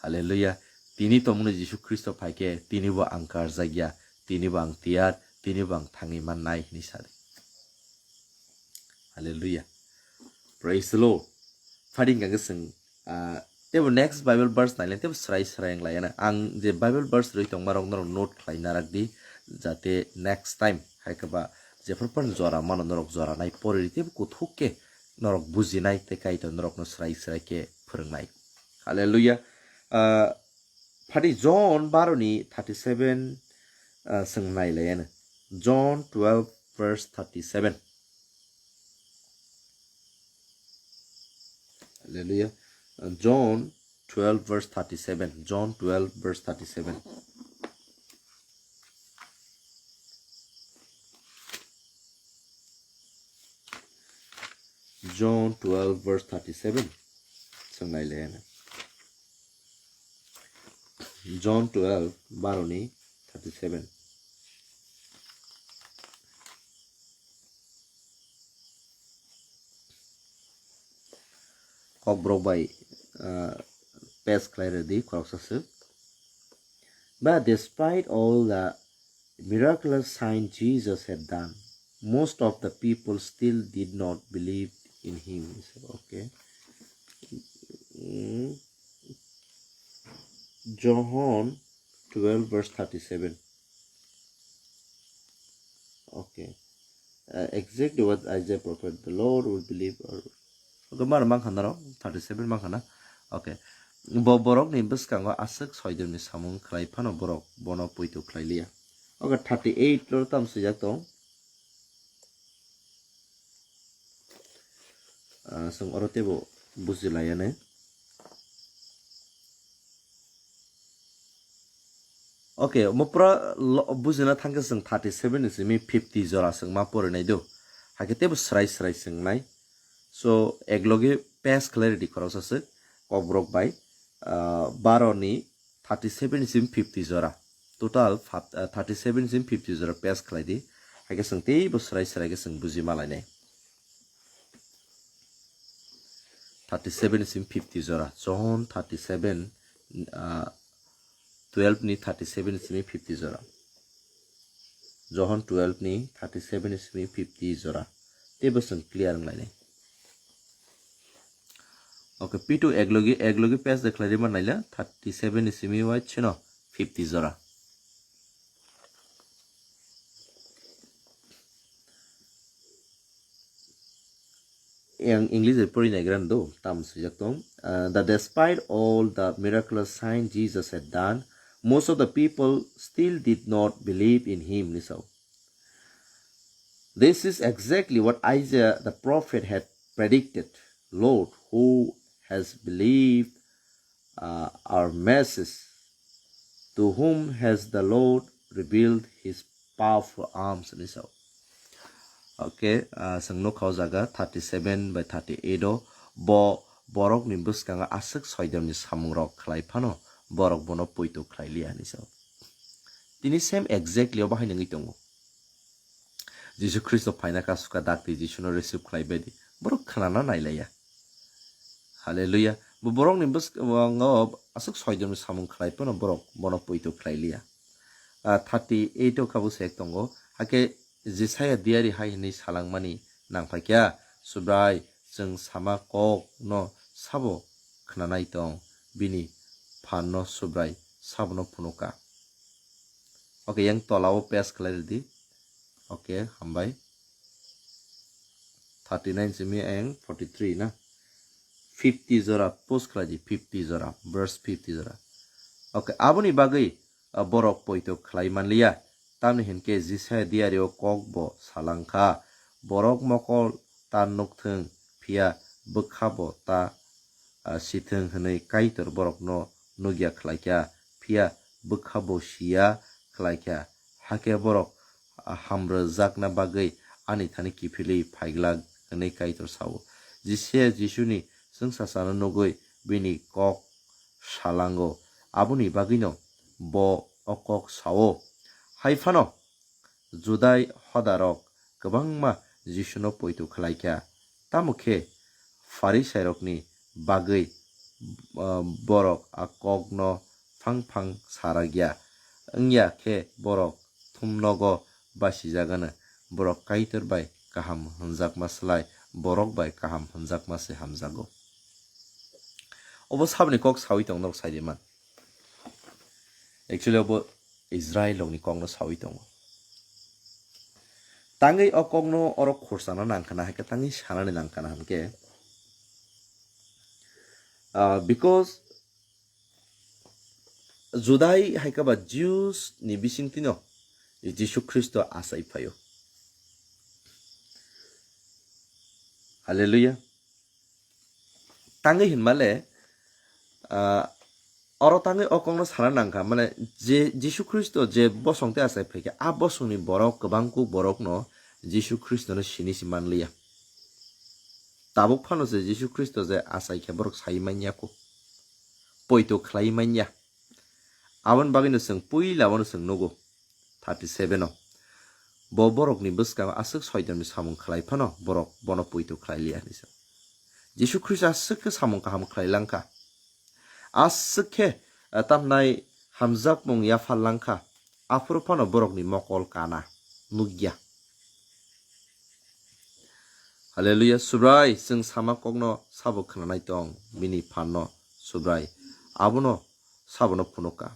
Hallelujah. Tini tongmani Jisu Khristo phaikhe tinibo ang karjakya, tinibo ang tiyar, tinibo ang thangwi mannai hwnwi sadi. Hallelujah. Praise the Lord. Phading kangkhe chwng, ah, tebo next Bible verse naile tebo srai srai wng laiya na. Ang je Bible verse rwi tongma rok norok note khlai narak di, jate next time hai khe ba jephru phano jora mano norok jora nai pori ri tebo kuthuk khe norok bujinai tei Kaitor norokno srai srai khe phwrwngnai. Hallelujah. Ah, Phadi John baro ni thirty seven, ah, chwng nai lai ano. John twelve verse thirty seven. Hallelujah. Uh, John twelve verse thirty seven. John twelve verse thirty seven. John twelve verse thirty seven. Chwng nai lai ano. John twelve, baro ni thirty seven. Kokborok bai, ah, pass khlai rwdi khoroksa swk. But despite all the miraculous sign Jesus had done, most of the people still did not believe in him. Okay. Mm. John twelve verse thirty seven. Okay. Uh, exactly what Isaiah prophet, the Lord will believe. Or, okay, mar mang khana ro, thirty seven mang khana. Okay. Bo borok ni bwskango aswk soidon ni samung khlai phano borok bono poito khlai liya. Okay, thirty eight ro tam swijak tong. Ah, chwng oro teibo buji laiya nai. Okay, omo pura lo-, bujina thangkhe chwng thirty seven ni simi fifty jora chwng ma porinai do. Hakhe teibo srai srai chwng nai. So, eklogi pass khlai rwdi khoroksa swk, kokborok bai, ah, baro ni thirty seven sim fifty jora. Total fat-, ah, thirty seven sim fifty jora pass khlai di. Hakhe chwng teibo srai srai khe chwng buji ma lainai. Thirty seven sim fifty jora. John thirty seven, ah, twelve ni thirty seven simi fifty jora. John twelve ni thirty seven simi fifty jora. Teibo chwng clear wng lainai. Okay, P two eklogi, eklogi pass de khlai rima naila, thirty seven ni simi wai chino fifty jora. Yang English de pori nai gran do, tam swijak tong. Uh, the despite all the miraculous sign Jesus had done, most of the people still did not believe in him, ni sao. This is exactly what Isaiah the prophet had predicted. Lord, who has believed, uh, our message? To whom has the Lord revealed his powerful arms? Ni sao. Okay, uh, chwng nukha o jaga thirty seven by thirty eight o bo borok ni bwskango aswk soidon ni samung rok khlai phano borok bono poito khlai liya ni sao. Tini same exactly o bahai nungwi tongo. Jisu Khristo phaina kha suka dakti Jisuno receive khlai baidi. Borok khnana nailaiya. Hallelujah. Bo borokni bwskango aswk soidon ni samung khlai phano borok bono poito khlai liya. Ah, thirty eight o kha bo sek tongo. Hakhe Jisaya diari hai hwnwi salangmani nangphaikha, Subrai, chwng sama kok no sabo khnanai tong, bini phan no Subrai sabono phunuka. Okay, yang tola o pass khlai rwdi. Okay, hambai. Thirty nine simi ayang forty three na. Fifty jora post khlai di, fifty jora, verse fifty jora. Okay, aboni bagwi, ah, borok poito khlai manliya. Tamni hinkhe Jisaya diari o kok bo salangkha, borok mokol ta nukthwng, phiya bwkha bo ta, ah, sithwng hwnwi Kaitor borokno nukya khlaikha, phiya bwkha bo siya khlaikha. Hakhe borok, ah, hamrwjakna bagwi ani thani kiphilwi phaiglak hwnwi Kaitor sao. Jisaya Jisuni chwngsachano nugwi bini kok salango, aboni bagwino bo o kok sao. Hai phano Judai hodarok kwbangma Jisuno poito khlaikha, tamo khe Pharisairokni bagwi ah, borok a kokno phang phang sarakya. Wngya khe borok thumnogo basijagano, borok Kaitor bai kaham hwnjakma slai borok bai kaham hwnjakma se hamjago. Obo saboni kok saui tong norok sai di man. Actually, obo Israel rokni kokno saui tongo. Tangwi o kokno oro khursana nangkhana, hai khe tangwi sanani nangkhana hinkhe, ah, because Judai hai khe ba Jews ni bisingtwino Jisu Khristo achai phaio. Hallelujah. Tangwi hinmale, ah, oro tangwi o kokno sana nangkha, mane je Jisu Khristo je bosong tei achai phaikha, a bosongni borok kwbang kuk borokno Jisu Khristono sini si manliya. Tabuk phano se Jisu Khristo je achai khe borok sai manya kho, poito khlai manya. Aboni bagwino chwng puila bono chwng nugo. Thirty seven o. Bo borokni bwskango aswk soidomni samung khlai phano borok bono poito khlai liya hinwi sa. Jisu Khristo aswk khe samung kaham khlai langkha. Aswk khe, eh, tamnai hamjakmung yaphar langkha. Aphuru phano borokni mokol kana nukya. Hallelujah. Subrai, chwng sama kokno sabo khwnanai tong, bini phanno, Subrai. Abono sabono phunukha.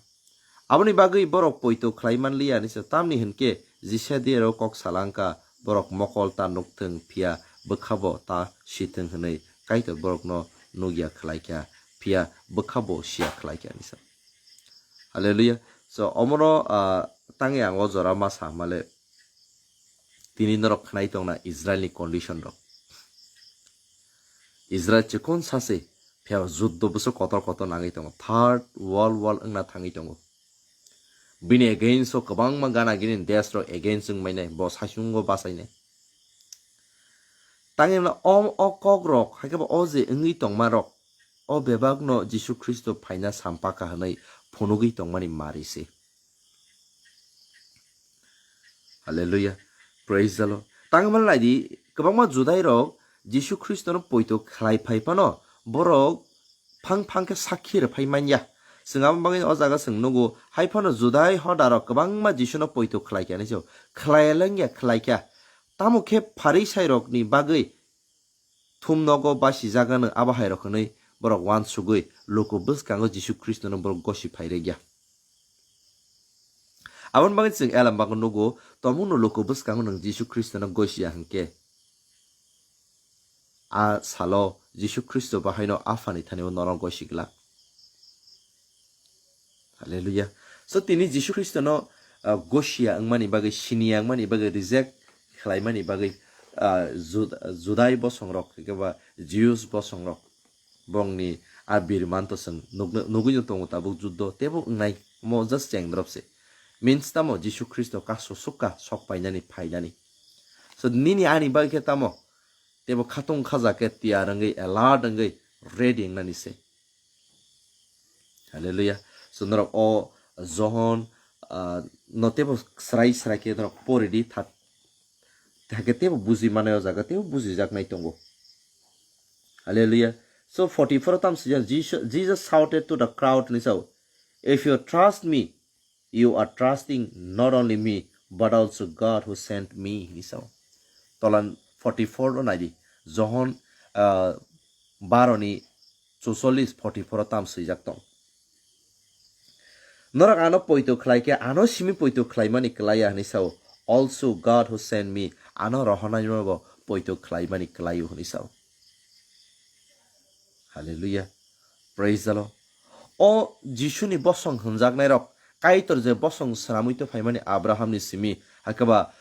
Aboni bagwi borok poito khlai manliya hinwi sa, tamni hinkhe Jisadiya rok kok salangkha, borok mokol ta nukthung phiya bwkhabo ta sithung hinwi Kaitor borokno nukya khlaikha, phiya bwkhabo siya khlaikha hinwi sa. Hallelujah. So, omono, ah, tangwi ang o jora ma sa male, tini norok khnai tongna Israelni condition rok. Israel chikon sase, phiya juddo bwswk kotor kotor nangwi tongo. Third World War wngna thangwi tongo. Bini against o kwbangma gana gini desh rok against wngmai nai, bo saichungo bachai nai. Tangwi mano o, o kok rok, hai khe bo o je wngwi tongma rok, o bebak no Jisu Khristo phaina sampaka hwnwi phunugwi tongmani mari se. Hallelujah. Praise the Lord. Tangwi mano nai di, kwbangma Judai rok Jisu Khristo no poito khlai phai phano borok phang phang khe sakhi rwphai manya. Chwng abo bagwi o jaga chwng nugo, hai phano Judai hoda rok kwbangma Jisu no poito khlai kha hinwi se, khlai lengya khlai kha. Tamo khe Pharisai rokni bagwi thum nogo basi jagano abo hai rok hinwi borok uansugwi luku bwskango Jisu Khristo no borok gosi phai rwgya. Aboni bagwi chwng elem bagwi nugo, tomungno luku bwskango nwng Jisu Khristo no gosi ya hinkhe, a salo Jisu Khristo bahaino Aphani thani o norok gosi glak. Hallelujah. So, tini Jisu Khristono, ah, gosia wngmani bagwi, siniya wngmani bagwi, reject khlaimani bagwi, ah, Jud-, Judai bosongrok, eba Jews bosongrok, bongni a birmanto chwng nugno-, nugwino tongo tabuk juddo, tebo wngnai, mo just chengdrop se. Means tamo Jisu Khristo kaso sukha sok painani phainani. So, nini ani bagwi khe tamo, tebo khatung khaja khe tiyar wngwi, alert wngwi, ready wngnani se. Hallelujah. So, norok o Johon, ah, no tebo srai srai khe norok pori di, tha-, thake tebo buji mano o jaga, tebo buji jak nai tongo. Hallelujah. So, forty-four tam sijak, Jesus, Jesus shouted to the crowd, ni sao, "If you trust me, you are trusting not only me, but also God who sent me," hinwi sao. Tolan forty-four o naidi, Johon, ah, baro ni chuchollis forty-four o tam swijak tong. Norok ano poito khlai khe, ano simi poito khlaimani klaiya hinwi sao. Also God who sent me, ano rohornaino bo poito khlaimani klaio hinwi sao. Hallelujah. Praise the Lord. O Jisuni bosong hwnjaknairok, Kaitor je bosong swnamwi tongphaimani Abrahamni simi, hakhe ba,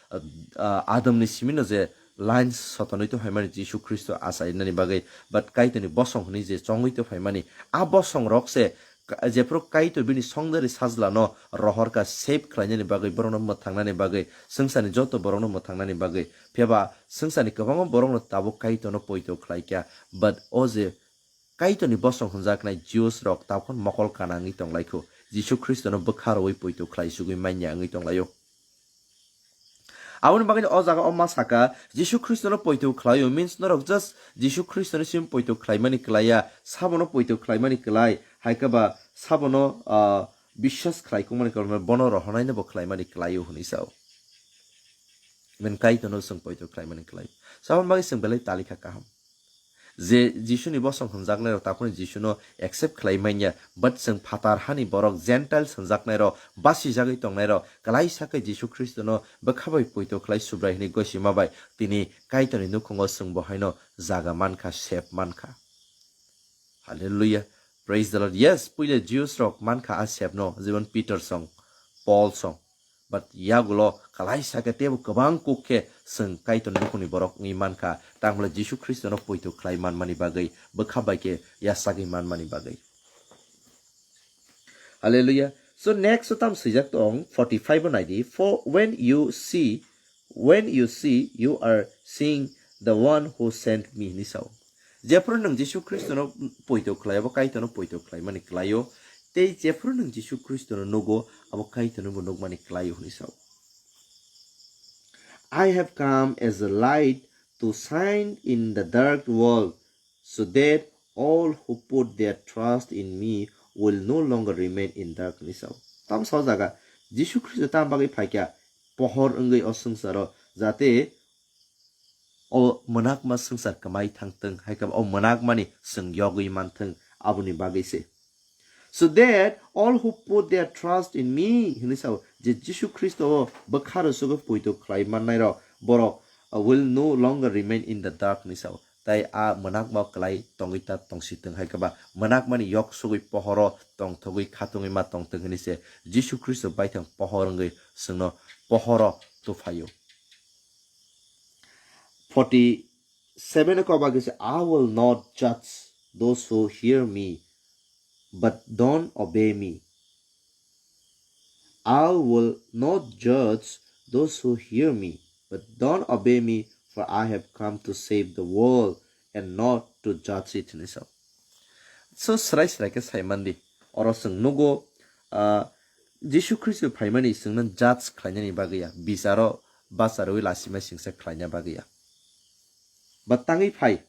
ah, Adamni simino je line sotonwi tongphaimani Jisu Khristo achainani bagwi, but Kaitorni bosong hwnwi je chongwi tongphaimani, a bosongrok se ka-, jephru Kaitor bini songdari sajlano rohorkha save khlainani bagwi, borokno mwthangnani bagwi, swngcharni joto borokno mwthangnani bagwi, phiyaba swngcharni kwbangma borokno tabuk Kaitorno poito khlaikha, but o je Kaitorni bosong hwnjaknai Jews rok takhon mokol kana wngwi tonglaikho, Jisu Khristono bwkha rwui poito khlai sugwi manya wngwi tonglaio. Aboni bagwi o jaga o ma saka, Jisu Khristono poito khlaio means norok just Jisu Khristoni sim poito khlaimani klaiya, sabono poito khlaimani klai, hai khe ba sabono, ah, biswas khlai kukmani karon bono rohonaino bo khlaimani klaio hwnwi sao. Men Kaitorno chwng poito khlaimani klai. Saboni bagwi chwng belai talikha kaham. Je Jisuni bosong hwnjaknairok takhorni Jisuno accept khlai manya, but chwng phatar hani borok Gentiles hwnjaknairok, basijagwi tongnairok, klaisa khe Jisu Khristono bwkha bai poito khlai Subrai hwnwi goisima bai tini Kaitorni nukhungo chwng bo haino jaga mankha, sep mankha. Hallelujah. Praise the Lord. Yes, puila Jews rok mankha a sepno, jemon Peter song, Paul song. But yagulo kalaisa khe teibo kwbang kuk khe chwng Kaitorni nukhungni borok wngwi mankha. Tangmale Jisu Khristono poito khlai manmani bagwi, bwkha bai khe yachagwi manmani bagwi. Hallelujah. So next o tam swijak tong forty-five o naidi. For when you see, when you see, you are seeing the one who sent me, hwnwi sao. Jephru nwng Jisu Khristono poito khlai, abo Kaitorno poito khlaimani klaio, tei jephru nwng Jisu Khristono nugo, abo Kaitorno bo nukmani klaio hwnwi sao. I have come as a light to shine in the dark world, so that all who put their trust in me will no longer remain in darkness. Tamo sa o jaga Jisu Khristo tamo bagwi phaikha, pohor wngwi o swngcharo, jate o mwnakma swngchar kwmai thangthwng, hai khe o mwnakmani chwng yogwi manthwng, aboni bagwi se. So that all who put their trust in me, hwnwi sao, je Jisu Khristo o bwkha rwchugwi poito khlai mannairok, borok, uh, will no longer remain in the dark, hwnwi sao. Tai a mwnakma kwlai tongwi ta tongsitwng, hai khe ba mwnakmani yok sugwi pohoro tongthogwi khatungwi ma tongthwng hwnwi se Jisu Khristo baithang pohor wngwi chwngno pohoro tuphaio. Forty-seven ko bagwi se, I will not judge those who hear me, but don't obey me. I will not judge those who hear me, but don't obey me, for I have come to save the world and not to judge it, hwnwi sao. So, srai srai khe sai mandi. Oro chwng nugo, ah, Jisu Khristo phaimani chwngno judge khlainani bagwi ya, bicharo bacharwi lasimai singsa khlaina bagwi ya. But tangwi phai,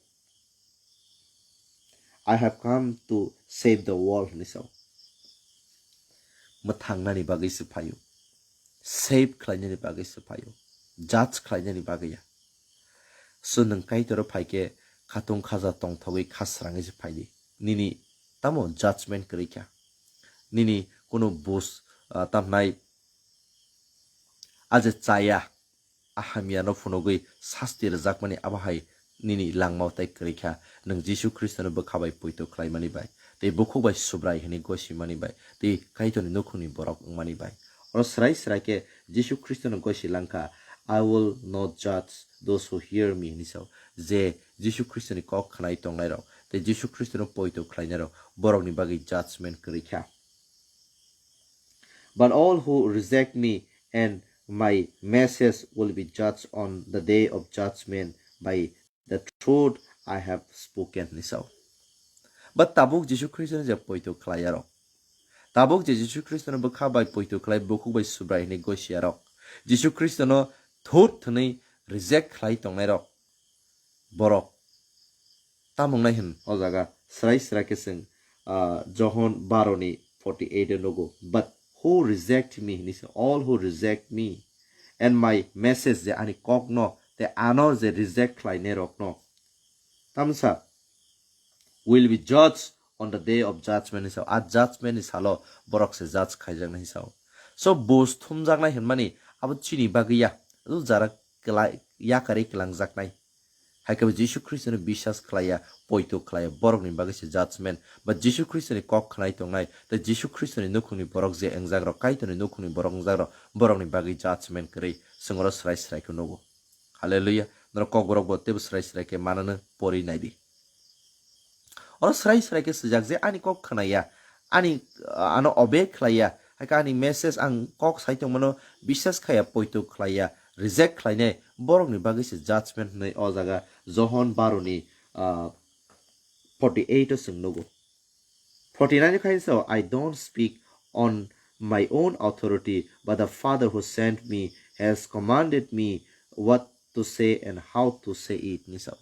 I have come to save the world, hwnwi sao. Mwthangnani bagwi se phaio. Save khlainani bagwi se phaio. Judge khlainani bagwi ya. So nwng Kaitor o phai khe khatung khaja tongthogwi kha srangwi se phai di. Nini tamo judgment kwrwi kha. Nini kunu bus, ah, tamhnai a je chaya, a hamyano phunugwi sasti rwjakmani abo hai nini langmao tai kwrwi kha, nwng Jisu Khristono bwkha bai poito khlaimani bai, tei bukhuk bai Subrai hwnwi gosimani bai, tei Kaitorni nukhungni borok wngmani bai. Oro srai srai khe Jisu Khristono gosi lang kha, "I will not judge those who hear me," hwnwi sao. Je Jisu Khristoni kok khwnai tongnairok tei Jisu Khristono poito khlainairok, borokni bagwi judgment kwrwi kha. But all who reject me and my message will be judged on the day of judgment by the truth I have spoken, hwnwi sao. But tabuk Jisu Khristono je poito khlaiyarok, tabuk je Jisu Khristono bwkha bai poito khlai, bukhuk bai Subrai hwnwi gosiyarok, Jisu Khristono thut hwnwi reject khlai tongnairok, borok. Tamung nai hwn o jaga srai srai khe chwng, ah, Johon baro ni forty eight o nugo. "But who reject me," hwnwi se, "all who reject me and my message," je ani kok no, tei ano je reject khlainai rok no. Tamsa, "will be judged on the day of judgment," hwnwi sao. A judgment ni salo borok se judge khaijaknai hwnwi sao. So, bus thumjaknai hwnmani abo chini bagwi ya. Abo jara kwlai, yakarwi kwlangjaknai. Hai khe bo Jisu Khristono biswas khlaiya, poito khlaiya, borokni bagwi se judgment. Ba Jisu Khristoni kok khwnai tongnai, tei Jisu Khristoni nukhungni borok je wngjakrok, Kaitorni nukhungni borok wngjakrok, borokni bagwi judgment kwrwi. Chwng oro srai srai khe nugo. Hallelujah. Norok kokborok bo teibo srai srai khe manano pori naidi. Oro srai srai khe swijak je ani kok khwnaya, ani, ano obey khlaiya, hai khe ani message ang kok sai tongmano biswas khaiya, poito khlaiya, reject khlainai, borokni bagwi se judgment hwnwi o jaga Johon baro ni, ah, forty eight o chwng nugo. Forty nine khai sao, "I don't speak on my own authority, but the Father who sent me has commanded me what to say and how to say it, hinwi sa-o.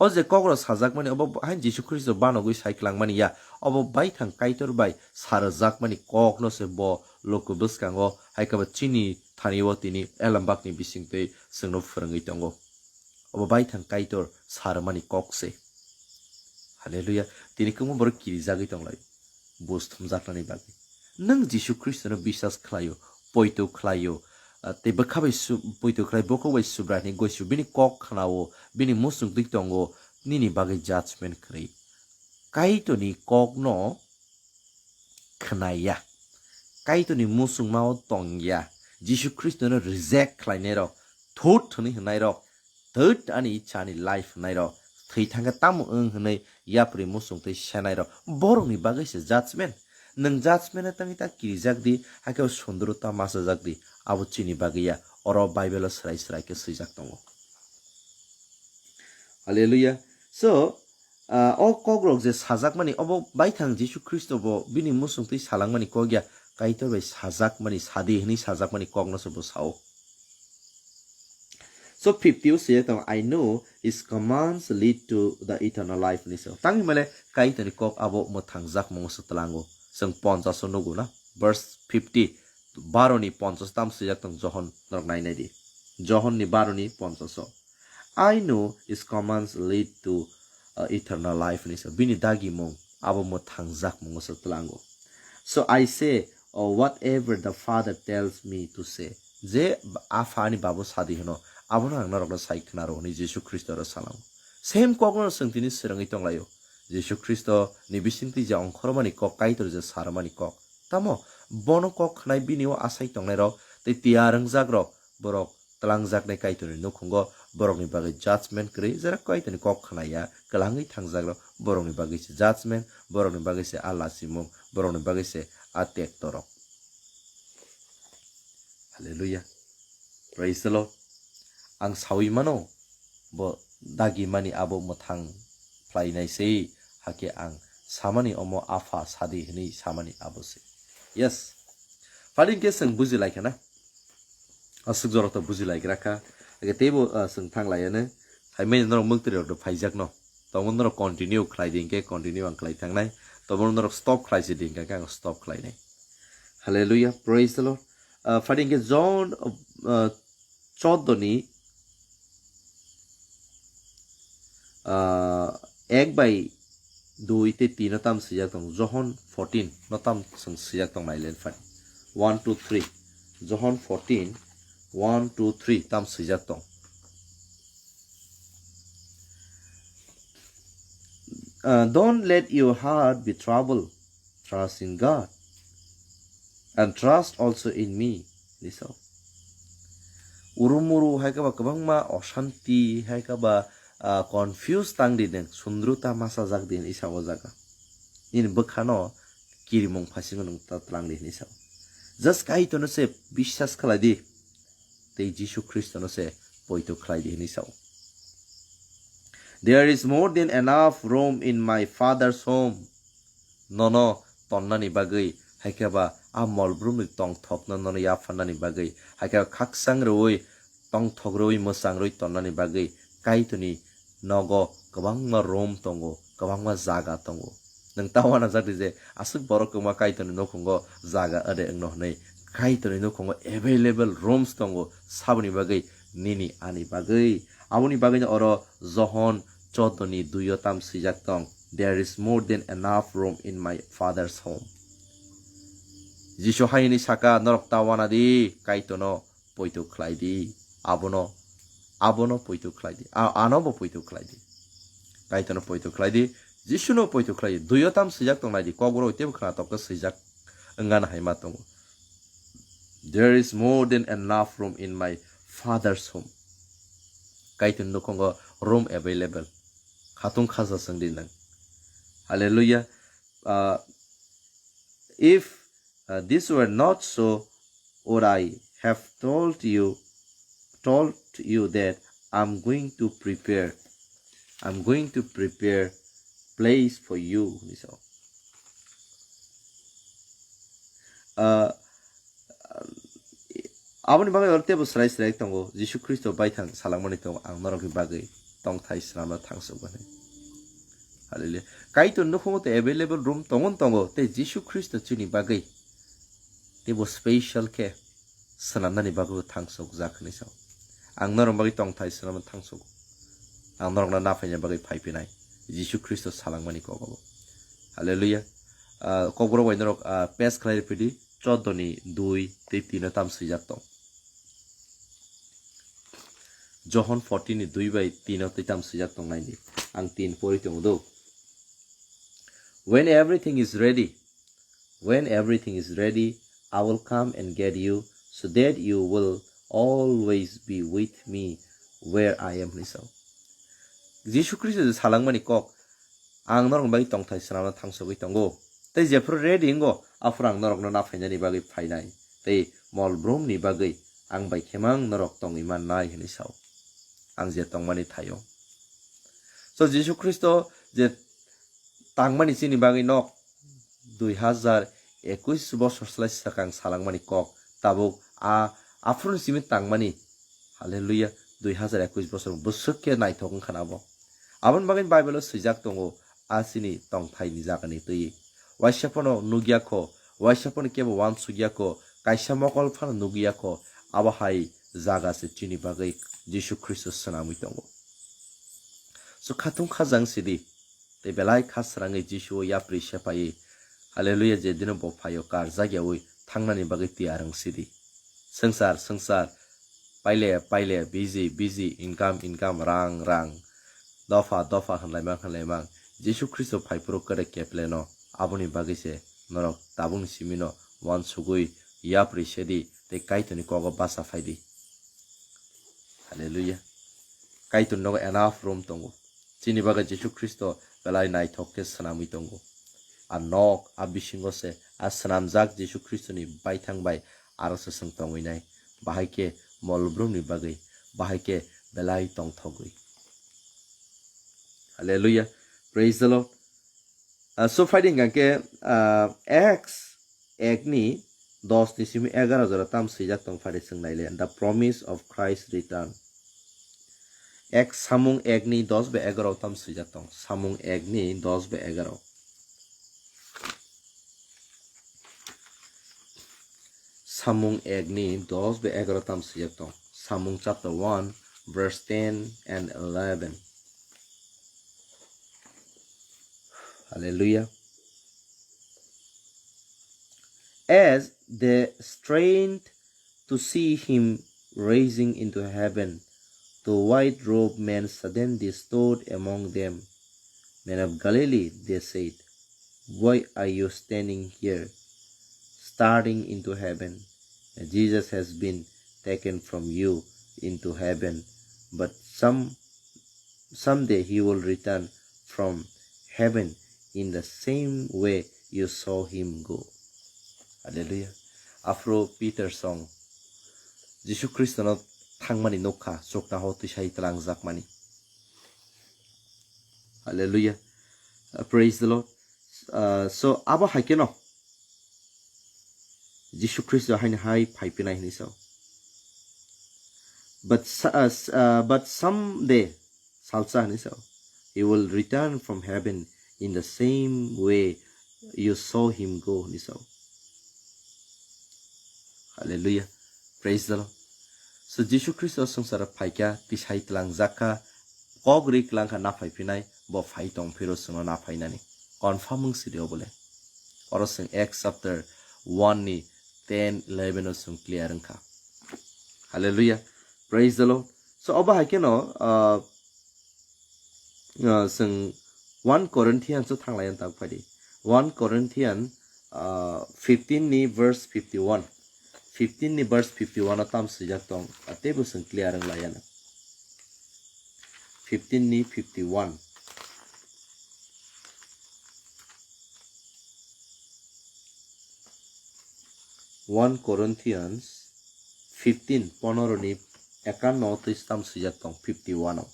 O je kokrok sajakmani, obo hain Jisu Khristo banogwi sai kwlangmani ya, obo baithang Kaitor bai sa rwjakmani kokno se bo luku bwskango, hai khe bo chini thani-o tini elembakni bisingtwi chwngno phwrwngwi tongo. Obo baithang Kaitor sa rwmani kok se. Hallelujah. Tini kwbangma borok kirijagwi tonglai. Bus thumjaknani bagwi. Nwng Jisu Khristono biswas khlaio, poito khlaio, ah, tei bwkha bai su-, poito khlai, bokhok bai Subraini goisu, bini kok khnao, bini muchungtwi tongo, nini bagwi judgment kwrwi. Kaitorni kokno khnaiya. Kaitorni muchungmao tongya. Jisu Khristono reject khlainairok, thut hwnwi hwnairok, thut ani ichha, ani life hwnairok, thwi thangkhe tamo wng hwnwi yapri muchungtwi senairok, borokni bagwi se judgment. Nwng judgment-o tangwi ta kirijak di, hakhe o sunduru ta machajak di, abo chini bagwi ya. Oro Bible-o swrai swrai khe swijak tongo. Hallelujah. So, ah, o kokrok je sajakmani, obo baithang Jisu Khristo bo bini muchungtwi salangmani kok ya, Kaitor bai sajakmani, sadi hwnwi sajakmani kokno se bo sao. So, fifty o se tong, "I know his commands lead to the eternal life," hinwi sao. Tangwi male Kaitorni kok abo mwthangjakmungo se tlango. Chwng ponchash o nugo na, verse fifty, baro ni ponchash tam swijak tong Johon, norok nainai di. Johon ni baro ni ponchash o. "I know his commands lead to, uh, eternal life," hinwi sa. Bini dagimung abo mwthangjakmungo se tlango. "So I say, uh, whatever the Father tells me to say." Je Apha ani Babo sadi hwno, abono ang norokno sai khnaro, hwnwi Jisu Khristo oro salango. Same kokno chwng tini swrwngwi tonglaio. Jisu Khristo ni bisingtwi je ongkhormani kok, Kaitor je sarmani kok. Tamo bono kok khnai bini o asai tongnairok tei tiyar wngjakrok, borok twlangjaknai Kaitorni nukhungo borokni bagwi judgment kwrwi, jera Kaitorni kok khnaiya kwlangwi thangjakrok, borokni bagwi se judgment, borokni bagwi se a lachimung, borokni bagwi se a tektorok. Hallelujah. Praise the Lord. Ang sawi mano, bo dagi mani abo mwthang phlainai se, hakhe ang samani omo Apha sadi hwnwi samani abo se. Yes. Phadi hwnkhe chwng buji lai kha na? Aswk jorok to buji lai gra kha. Hakhe teibo, ah, chwng thang lai anw. Phaimani norok mwktwirwi rok do phaijak no. Tongmo norok continue khlai di hwnkhe continue ang khlai thangnai. Tongmo norok stop khlai si di hwnkhe ang stop khlainai. Hallelujah. Praise the Lord. Ah, phadi hwnkhe John, ah, choddo ni, ah, ek bai dui tei tin no tam swijak tong. Johon fourteen no tam chwng swijak tong nai len phadi. One, two, three. Johon fourteen, one, two, three tam swijak tong. Uh, "Don't let your heart be troubled. Trust in God. And trust also in me." Hinwi sao. Urumuru hai khe ba kwbangma oshanti, hai khe ba, ah, confuse tang di nwng, sundru ta machajak di hinwi sao o jaga. Nini bwkhano kirimung phasingo nwng ta tlang di hinwi sao. Just Kaitorno se biswas khlai di. Tei Jisu Khristono se poito khlai di hinwi sao. "There is more than enough room in my Father's home." Nono tonnani bagwi, hai khe ba a mol brumni tongthokno nono yaphannani bagwi, hai khe ba khakchang rwui, tongthok rwui, mwchang rwui tonnani bagwi Kaitorni nogo kwbangma room tongo, kwbangma jaga tongo. Nwng ta uanajak di je aswk borok kwbangma Kaitorni nukhungo jaga ade wngno hwnwi. Kaitorni nukhungo available rooms tongo saboni bagwi, nini ani bagwi. Aboni bagwino oro Johon choddo ni dui o tam swijak tong, "There is more than enough room in my Father's home." Jisu hai hwnwi saka, "Norok ta uana di, Kaitorno poito khlai di, abono, abono poito khlai di, a-, ano bo poito khlai di." Kaitorno poito khlai di, Jisuno poito khlai di. Dui o tam swijak tong nai di, Kokborok teibo khwnatok khe swijak wngna hai ma tongo. "There is more than enough room in my Father's home." Kaitorni nukhungo room available. Khatung khaja chwng di nwng. Hallelujah. Uh, if, uh, this were not so, would I have told you, told you that I'm going to prepare, I'm going to prepare place for you, hinwi sao. Uh, Aboni bagwi oro teibo srai srai tongo, Jisu Khristo baithang salangmani tongo, ang norokni bagwi tongthai swnamna thangsok hwnwi. Hallelujah. Kaitor nukhungo tei available room tongon tongo, tei Jisu Khristo chini bagwi teibo special khe swnamnani bagwi thangsokjak hwnwi sao. Ang norokni bagwi tongthai swnamna thangsogo. Ang norokno naphaina bagwi phaiphinai. Jisu Khristo salangmani kogobo. Hallelujah. Ah, kokborok bai norok, ah, pass khlai rwphidi, choddo ni dui tei tino tam swijak tong. Johon fourteen ni dui bai tino tei tam swijak tong naidi. Ang tin pori tongo do. When everything is ready, when everything is ready, I will come and get you, so that you will always be with me where I am, hwnwi sao. Jisu Khristo je salangmani kok, ang norokni bagwi tongthai swnamna thangsogwi tongo. Tei jephru ready wngo, aphuru ang norokno naphainani bagwi phainai. Tei mol brumni bagwi ang bai khemang norok tongwi mannai hwnwi sao. Ang je tongmani thaio. So Jisu Khristo je tangmani chini bagwi nok dui hazar ekush bosor slai swkang salangmani kok tabuk a aphuruni simi tangmani. Hallelujah. Dui hazar ekush bosor bwswk khe naithok wngkha na bo. Aboni bagwi Bible-o swijak tongo, a chini tongthaini jagani twi. Waisa phano nukya kho, waisa phano kebo uansukya kho, kaisa mokol phano nukya kho, abo hai jaga se chini bagwi Jisu Khristo swnamwi tongo. So khatung khajang sidi, tei belai kha srangwi Jisu o yapri sephaiwi, Hallelujah, je dino bo phaio karjak yaui thangnani bagwi tiyar wng sidi. Swngchar, swngchar, paile, paile, busy, busy, income, income, rang, rang, dopha, dopha hwnlaimang, hwnlaimang. Jisu Khristo phaiphuru kwrwi kepleno, aboni bagwi se norok tabukni simino uansugwi yapri sedi tei Kaitorni kogo bacha phaidi. Hallelujah. Kaitor nogo enough room tongo. Chini bagwi Jisu Khristo belai naithok khe swnamwi tongo. A nok, a bisingo se, a swnamjak Jisu Khristoni baithang bai aro se chwng tongwi nai. Bahai khe mol brumni bagwi, bahai khe belai tongthogwi. Hallelujah. Praise the Lord. Ah, so phaidi hwnkha khe, ah, Acts ekni dos ni simi egaroh jora tam swijak tong phaidi chwng naile. The promise of Christ return. Ek Samung ekni dos bai egaroh tam swijak tong. Samung ekni dos bai egaroh. Samung ekni dos bai egaroh tam swijak tong. Samung chapter one, verse ten and eleven. Hallelujah. As they strained to see him rising into heaven, two white-robed men suddenly stood among them. "Men of Galilee," they said, "why are you standing here, staring into heaven? Jesus has been taken from you into heaven, but some someday he will return from heaven in the same way you saw him go." Hallelujah. Aphuru Peter song Jisu Khristono thangmani nukha, chukna ho twisai twlangjakmani. Hallelujah. Uh, praise the Lord. Uh, so, abo hai keno Jisu Khristo haino hai phai phinai hinwi sao. But, sa- uh, s- uh, but someday, salsa hinwi sao, he will return from heaven in the same way you saw him go hinwi sao. Hallelujah. Praise the Lord. So Jisu Khristo swngcharo phaikha, tisai twlangjakha, kok ri kwlangkha naphai phinai, bo phai tong phiro chwngno naphainani. Confirm wng sidi obole. Oro chwng Acts chapter one ni ten, eleven o chwng clear wngkha. Hallelujah. Praise the Lord. So obo hai keno, uh, uh, chwng one Corinthians o thanglai ang tak phaidi. One Corinthian, uh, fifteen ni verse fifty-one. Fifteen ni verse fifty-one o tam swijak tong, a teibo chwng clear wng lai ano. Fifteen ni fifty-one. One Corinthians fifteen, ponoro ni ekanno twi tam swijak tong, fifty-one o.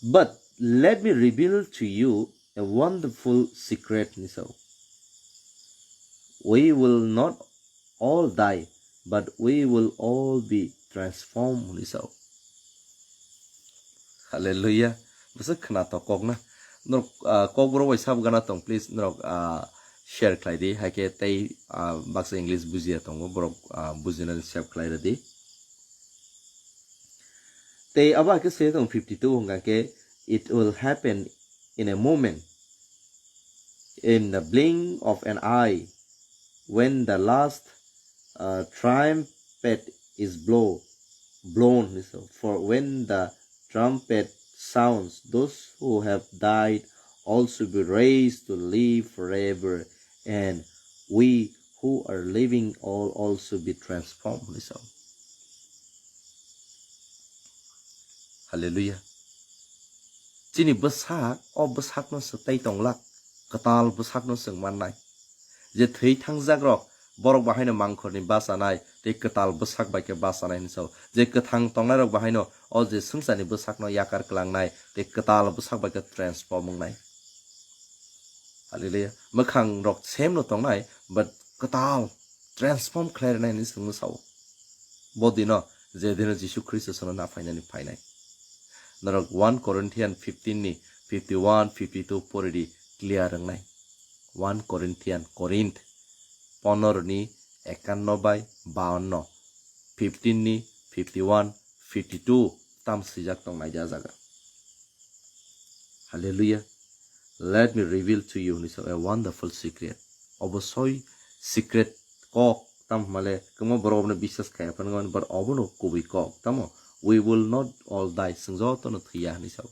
But let me reveal to you a wonderful secret, hinwi sao. We will not all die, but we will all be transformed, hwnwi sao. Hallelujah. Bwswk khwnathok kok na. Norok, ah, kokborok bai sabo gana tong, please, norok, ah, share khlai di. Hai khe tei, ah, baksa English bujiya tongo, borok, ah, bujinani sep khlai rw di. Tei abo hai khe se tong fifty two hwnkha khe, "It will happen in a moment, in the blink of an eye, when the last, uh, trumpet is blow, blown." So, "For when the trumpet sounds, those who have died also be raised to live forever, and we who are living all also be transformed." So, Hallelujah. Chini bwsak, o bwsakno swk tei tonglak, kwtal bwsakno chwng mannai. Je thwi thangjak rok, borok bahaino mangkhorni bachanai, tei kwtal bwsak bai khe bachanai hwnwi sao. Je kwthang tongnai rok bahaino o je swngcharni bwsakno yakar kwlangnai, tei kwtal bwsak bai khe transform wngnai. Hallelujah. Mwkhang rok same no tongnai, but kwtal transform khlai rwnai hwnwi chwngno sao. Bo dino, je dino Jisu Khristo chwngno na phainani phainai. Norok one Corinthian fifteen ni fifty one, fifty two pori di, clear wngnai. One Corinthian, Corinth, pondro ni ekanno bai bawanno, fifteen ni fifty one, fifty two tam swijak tong nai di a jaga. Hallelujah. "Let me reveal to you," hwnwi sao, "a wonderful secret." Obo soi secret kok, tam hwnmale kwbangma borok obono biswas khaiya phano, but obono kubui kok, tamo? "We will not all die," chwng jotono thwiya hwnwi sao.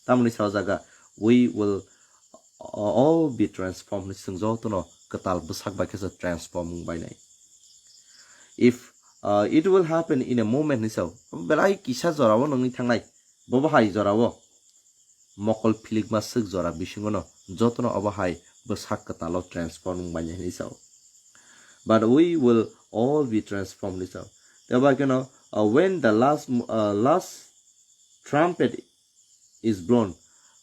Tamoni sao jaga, "We will all be transformed," hwnwi chwng jotono kwtal bwsak bai khe se transform wng bainai. "If, uh, it will happen in a moment," hwnwi sao, belai kisa jorao nungwi thangnai, bobo hai jorao. Mokol philikma swk jora bisingono jotono obo hai bwsak kwtalo transform wng manya hinwi sao. "But we will all be transformed," hinwi sao. Tei bai kheno, uh, when the last, uh, last trumpet is blown,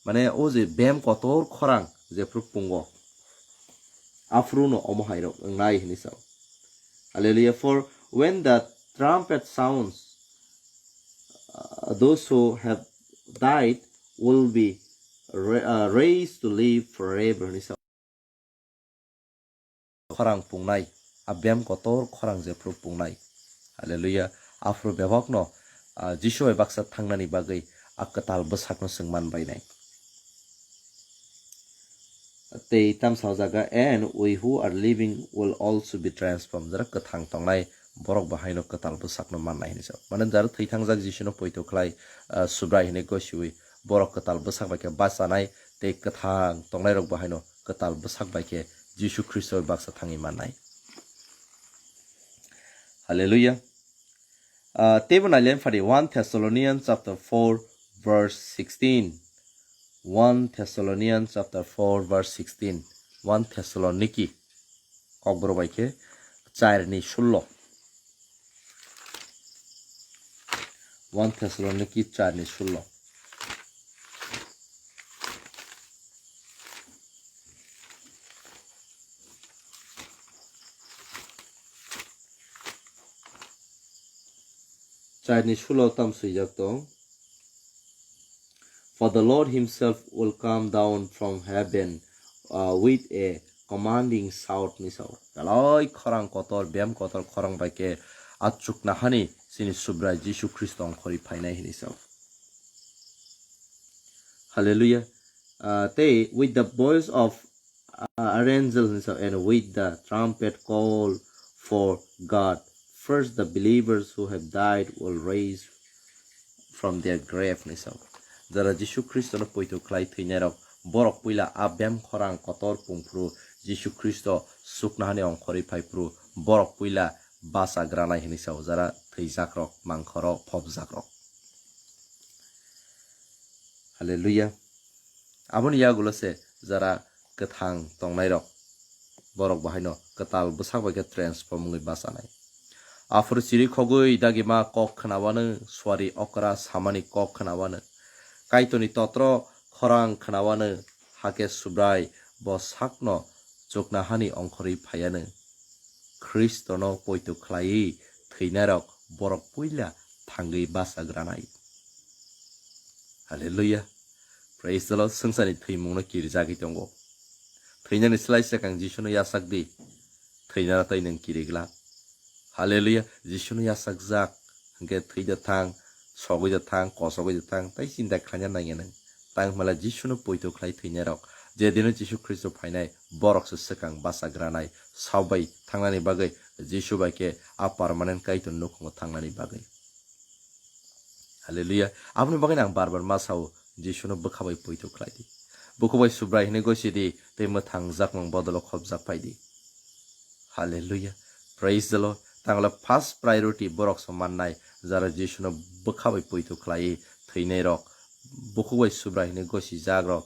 mane o je bem kotor khorang jephru pungo, aphuru no omo hai rok wngnai hinwi sao. Hallelujah. "For when the trumpet sounds, uh, those who have died will be ra-, uh, raised to live forever," hinwi sao. Khorang pungnai, a bem kotor khorang jephru pungnai. Hallelujah. Aphuru bebakno, ah, Jisu bai baksa thangnani bagwi a kwtal bwsakno chwng man bainai. Tei tamsa o jaga, "And we who are living will also be transformed." Jara kwthang tongnai borok bo haino kwtal bwsakno mannai hinwi sao. Mane jara thwi thangjak Jisuno poito khlai, ah, Subrai hinwi gosiwi borok kwtal bwsak bai khe bachanai tei kwthang tongnairok bo haino kwtal bwsak bai khe Jisu Khristo bai baksa thangwi mannai. Hallelujah. Ah, teibo nailen phadi one Thessalonians chapter four verse sixteen. One Thessalonians chapter four verse sixteen. One Thessaloniki kokborok bai khe char ni sullo. One Thessaloniki char ni sullo. Char ni sullo tam swijak tong. "For the Lord himself will come down from heaven, uh, with a commanding shout," hinwi sao. Belai khorang kotor, bem kotor khorang bai khe achukna hani chini Subrai Jisu Khristo ongkhorwi phainai hinwi sao. Hallelujah. Uh, tei with the voice of, uh, archangel hinwi sao, "And with the trumpet call for God, first the believers who have died will raise from their grave," hinwi sao. Jara Jisu Khristono poito khlai thwinairok, borok puila a bem khorang kotor pungphuru Jisu Khristo suknahani ongkhorwi phaiphuru, borok puila bachagranai hinwi sao, jara thwijakrok, mangkhorok, phobjakrok. Hallelujah. Aboni yagulo se jara kwthang tongnairok, borok bahaino kwtal bwsak bai khe transform wngwi bachanai. Aphuru chiri khogwi dagima kok khwnawano, suari okra samani kok khwnawano, Kaitorni totro khorang khwnawano, hakhe Subrai bo sakno chuknahani ongkhorwi phaiano. Khristono poito khlaiwi thwinairok borok puila thangwi bachagranai. Hallelujah. Praise the Lord. Swngcharni thwimungno kirijagwi tongo. Thwinani slai swkang Jisuno yachak di. Thwinano tei nwng kiriglak. Hallelujah. Jisuno yachakjak. Hwnkhe thwi da thang, sogwi da thang, kosogwi da thang, tei chinta khlaina nangya nwng. Tang hwnba Jisuno poito khlai thwinairok, je dino Jisu Khristo phainai, borokse swkang bachagranai, sabai thangnani bagwi, Jisu bai khe a permanent Kaitor nukhungo thangnani bagwi. Hallelujah. Aboni bagwi ang bar bar ma sao, Jisuno bwkha bai poito khlai di. Bukhuk bai Subrai hwnwi gosi di, tei mwthangjakmung bodolo khopjak phai di. Hallelujah. Praise the Lord. Tangla first priority borok se mannai, jara Jisuno bwkha bai poito khlaiwi thwinairok, bukhuk bai Subrai hwnwi gosi jagrok,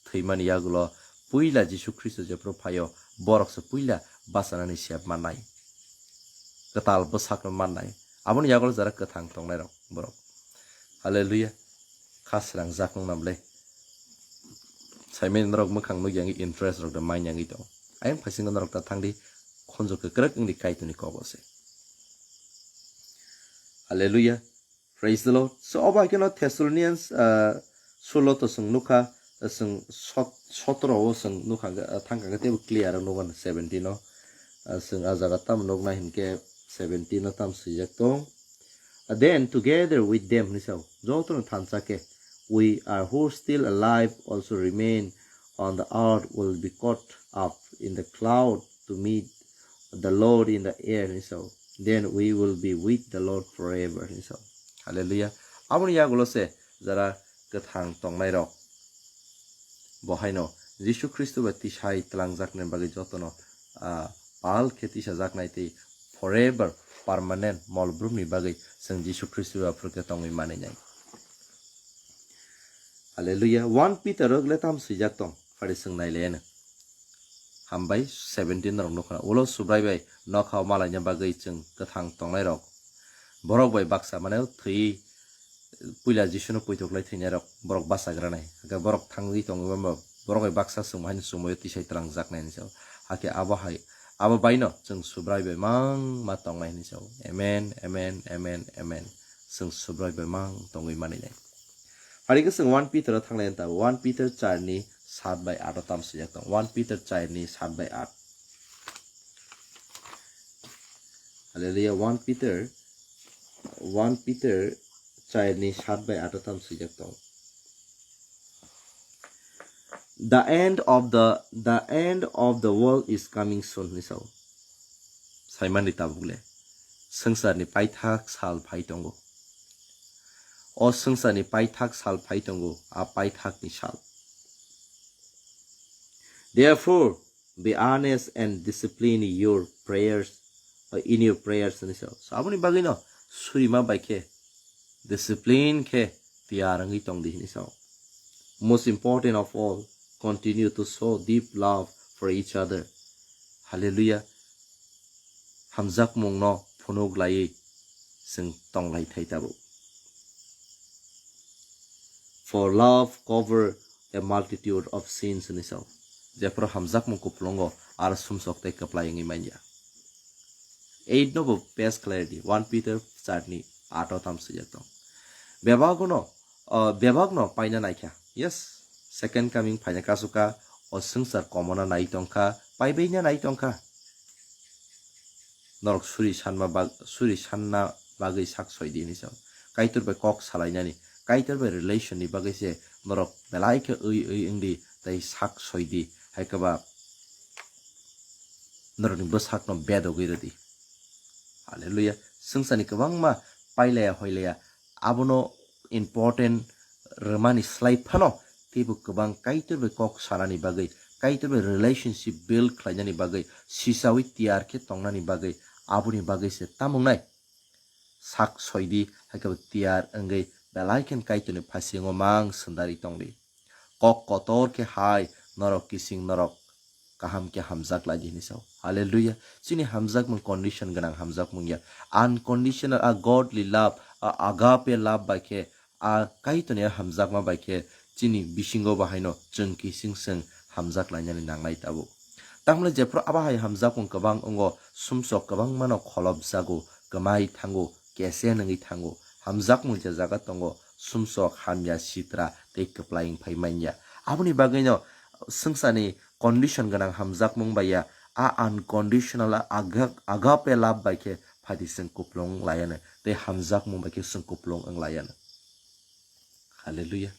thwimani yagulo puila Jisu Khristo jephru phaio, borok se puila bachanani sep mannai. Kwtal bwsakno mannai. Aboni yagulo jara kwthang tongnairok borok. Hallelujah. Kha srangjak wng nabwle. Saimani norok mwkhang nukya wngwi interest rok da manya wngwi tongo. Ayang phaisingno norok ta thangdi, khunju kwkrwk wngdi Kaitorni kogo se. Hallelujah. Praise the Lord. So, obo hai kheno Thessalonians, ah, sulo to chwng nukha, ah, chwng sot-, sotoro o chwng nukha, ah, thangkha khe teibo clear nukha seventeen o. Ah, chwng ah jaga tamo nuknai hinkhe seventeen o tamo swijak tong. Ah, then together with them, hinwi sao, jotono thansa khe, we are who still alive also remain on the earth will be caught up in the cloud to meet the Lord in the air, hinwi sao. Then we will be with the Lord forever, hinwi sao. Hallelujah. Aboni yagulo se jara kwthang tongnairok, bo haino Jisu Khristo bai tisai twlangjaknai bagwi jotono, ah, pal khe tisajaknai tei forever, permanent, mol brumni bagwi chwng Jisu Khristo bai aphuru khe tongwi maninai. Hallelujah. One Peter o le tam swijak tong, phari chwng nai le eno. Hambai seventeen rok nukha. Ulo Subrai bai nokha o malaina bagwi chwng kwthang tongnai rok. Borok bai baksa mane thwi puila Jisuno poito khlai thwinairok borok bachagranai. Hwnkhe borok thangwi tongwi mano borok bai baksa chwng haino chwngbaio tisai twlangjaknai hinwi sao. Hakhe abo hai, abo baino chwng Subrai bai mang ma tongnai hinwi sao. Amen, amen, amen, amen. Chwng Subrai bai mang tongwi maninai. Phari khe chwng one Peter o thanglai ta, one Peter charni sat bai aat o tam swijak tong. One Peter charni sat bai aat. Hallelujah. One Peter, one Peter charni sat bai aat o tam swijak tong. The end of the, the end of the world is coming soon, hinwi sao. Saimani tabuk le. Swngcharni paithak sal phai tongo. O swngcharni paithak sal phai tongo, a paithakni sal. Therefore, be earnest and discipline your prayers, uh, in your prayers, hinwi sao. So, aboni bagwino surima bai khe discipline khe tiyar wngwi tong di hinwi sao. Most important of all, continue to show deep love for each other. Hallelujah. Hamjakmungno phunuk laiwi chwng tong lai thai tabuk. For love cover a multitude of sins, hinwi sao. Jephru hamjakmung kupulungo aro sumsok tei kwplai wngwi manya. Eight no bo pass khlai di, one Peter charni aat o tam swijak tong. Bebakno, uh, bebakno paina naikha. Yes, second coming phaina kasu kha, o swngchar komona nai tongkha, paibaina nai tongkha. Norok suri sanma bag-, suri sanna bagwi sak soi di hinwi sao. Kaitor bai kok salainani, Kaitor bai relation ni bagwi se norok belai khe ui ui wngdi tei sak soi di, hai khe ba norokni bwsakno bedogwi rwdi. Hallelujah. Swngcharni kwbangma pailaya hoilaya abono important rwmani slai phano teibo kwbang Kaitor bai kok sanani bagwi, Kaitor bai relationship build khlainani bagwi, sisaui tiyar khe tongnani bagwi, aboni bagwi se tamungnai sak soi di, hai khe bo tiyar wngwi belai khe Kaitorni phasingo mang swndari tong di. Kok kotor khe hai norok kising norok kaham khe hamjak lai di hinwi sao. Hallelujah. Chini hamjakmung condition gwnang hamjakmung ya. Unconditional, a godly love, a agape love bai khe, a Kaitorni a hamjakma bai khe chini bisingo bahaino chwng kising chwng hamjak lainani nangnai tabuk. Tamle jephru abo hai hamjakmung kwbang wngo, sumsok kwbangmano kholopjago, kwmai thango, kese nangwi thango. Hamjakmung je jaga tongo, sumsok hamya sitra tei kwplai wng phai manya. Aboni bagwino swngcharni condition gwnang hamjakmung bai ya, a unconditional a aga-, agape love bai khe phaidi chwng kuplung layano, tei hamjakmung bai khe chwng kuplung wng layano. Hallelujah.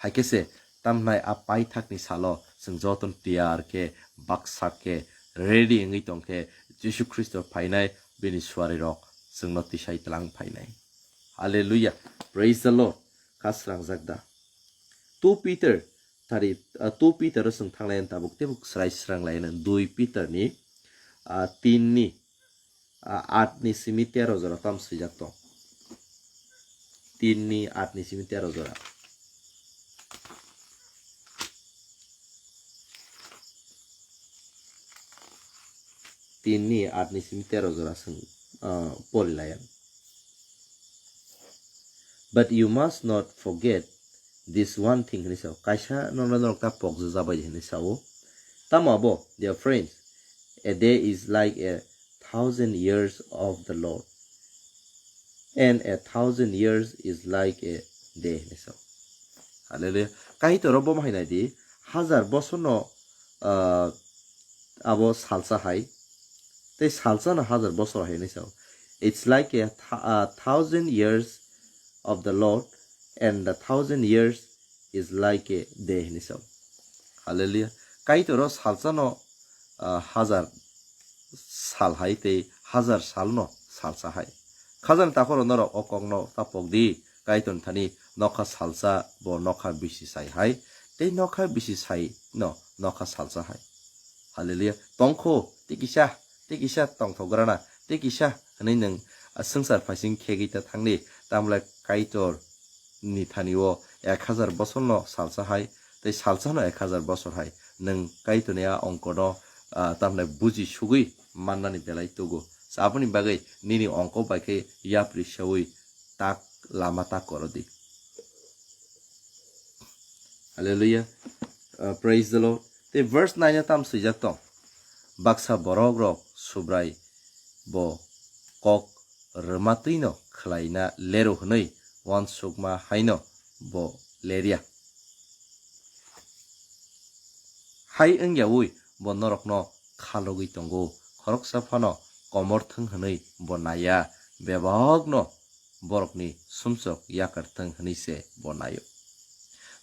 Hai khe se tamhnai a paithakni salo chwng jotono tiyar khe, baksa khe, ready wngwi tong khe, Jisu Khristo phainai, bini suarirok chwngno tisai tlang phainai. Hallelujah. Praise the Lord. Kha srangjak da? Two Peter tari, ah, two Peter o chwng thanglai tabuk tei buk srai srang lai nang. Dui Peter ni, ah, tin ni, ah, aat ni simi tero jora tam swijak tong. Tin ni aat ni simi tero jora. Tin ni aat ni simi tero jora chwng, ah, pori lai ang. But you must not forget this one thing hinwi sao. Kaisa norok norok ta pokjak jabai hinwi sao. Tamo abo, dear friends, a day is like a thousand years of the Lord, and a thousand years is like a day hinwi sao. Hallelujah. Kaitor bo hai nai di, hajar bosor no, ah, abo salsa hai, tei salsa no hajar bosor hai hinwi sao. It's like a, th- a thousand years of the Lord, and a thousand years is like a day hinwi sao. Hallelujah. Kaitor o salsa no, ah, hajar sal hai tei hajar sal no salsa hai. Khajani takhoro norok o kokno ta pok di, Kaitor thani nokha salsa bo nokha bisi sai hai, tei nokha bisi sai no nokha salsa hai. Hallelujah. Tongkho, tei kisa, tei kisa tongthok grana, tei kisa hinwi nwng, ah, swngchar phaising khegwi ta thangdi, tamle Kaitor ni thani o ek hajar bosor no salsa hai, tei salsa no ek hajar bosor hai. Nwng Kaitor ni a ongko no, ah, tamle buji sugwi mannani belai tugo. Aboni bagwi nini ongko bai khe yapri saui tak lama tak koro di. Hallelujah. Uh, praise the Lord. Tei verse nine o tam swijak tong. Baksa borok rok Subrai bo kok rwmatwi no khwlaina lero hwnwi uansukma haino bo lerya. Hai wngyaui bo norokno khalogwi tongo, khoroksa phano komor thwng hwnwi bo naiya, bebakno borokni sumsok yakar thwng hwnwi se bo naio.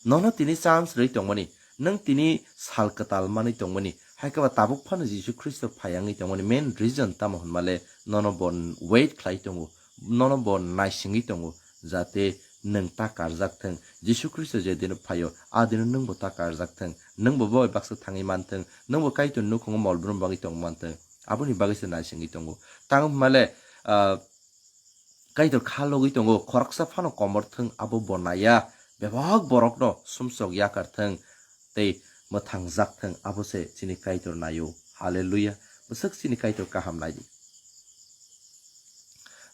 Nono tini chance rwi tongmani, nwng tini sal kwtal manwi tongmani, hai khe ba tabuk phano Jisu Khristo phai wngwi tongmani main reason tamo hwnmale nono bo wait khlai tongo, nono bo naisingwi tongo, jate nwng ta karjak thwng. Jisu Khristo je dino phaio, a dino nwng bo ta karjak thwng, nwng bo bai baksa thangwi man thwng, nwng bo Kaitor nukhungo mol brum bagwi tong man thwng, aboni bagwi se naisingwi tongo. Tamo hwnmale, ah, Kaitor kha logwi tongo, khoroksa phano komor thwng abo bo naiya, bebak borokno sumsok yakar thwng tei mwthangjak thwng, abo se chini Kaitor naio. Hallelujah. Bwswk chini Kaitor kaham naidi.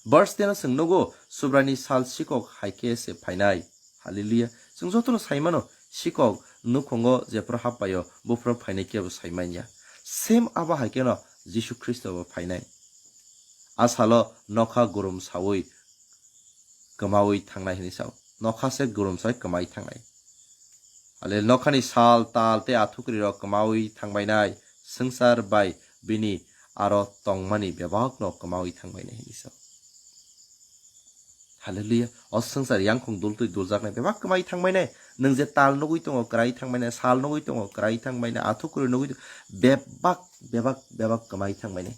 Verse ten o chwng nugo, Subraini sal sikok hai khe se phainai. Hallelujah. Chwng jotono sai mano, sikok nukhungo jephru hap paio, buphuru phainai kebo sai manya. Same abo hai kheno Jisu Khristo bo phainai. A salo nokha gurum saui kwmaui thangnai hinwi sao. Nokha se gurum saui kwmai thangnai. Ale nokhani sal, tal tei athukrwi rok kwmaui thangbainai, swngchar bai bini aro tongmani bebakno kwmaui thangbainai hinwi sao. Hallelujah. O swngchar yangkhung dultwi duljaknai bebak kwmai thangbainai. Nwng je tal nugwi tongo, kwrai thangbainai, sal nugwi tongo, kwrai thangbainai, athukrwi nugwi tongo, bebak, bebak, bebak kwmai thangbainai.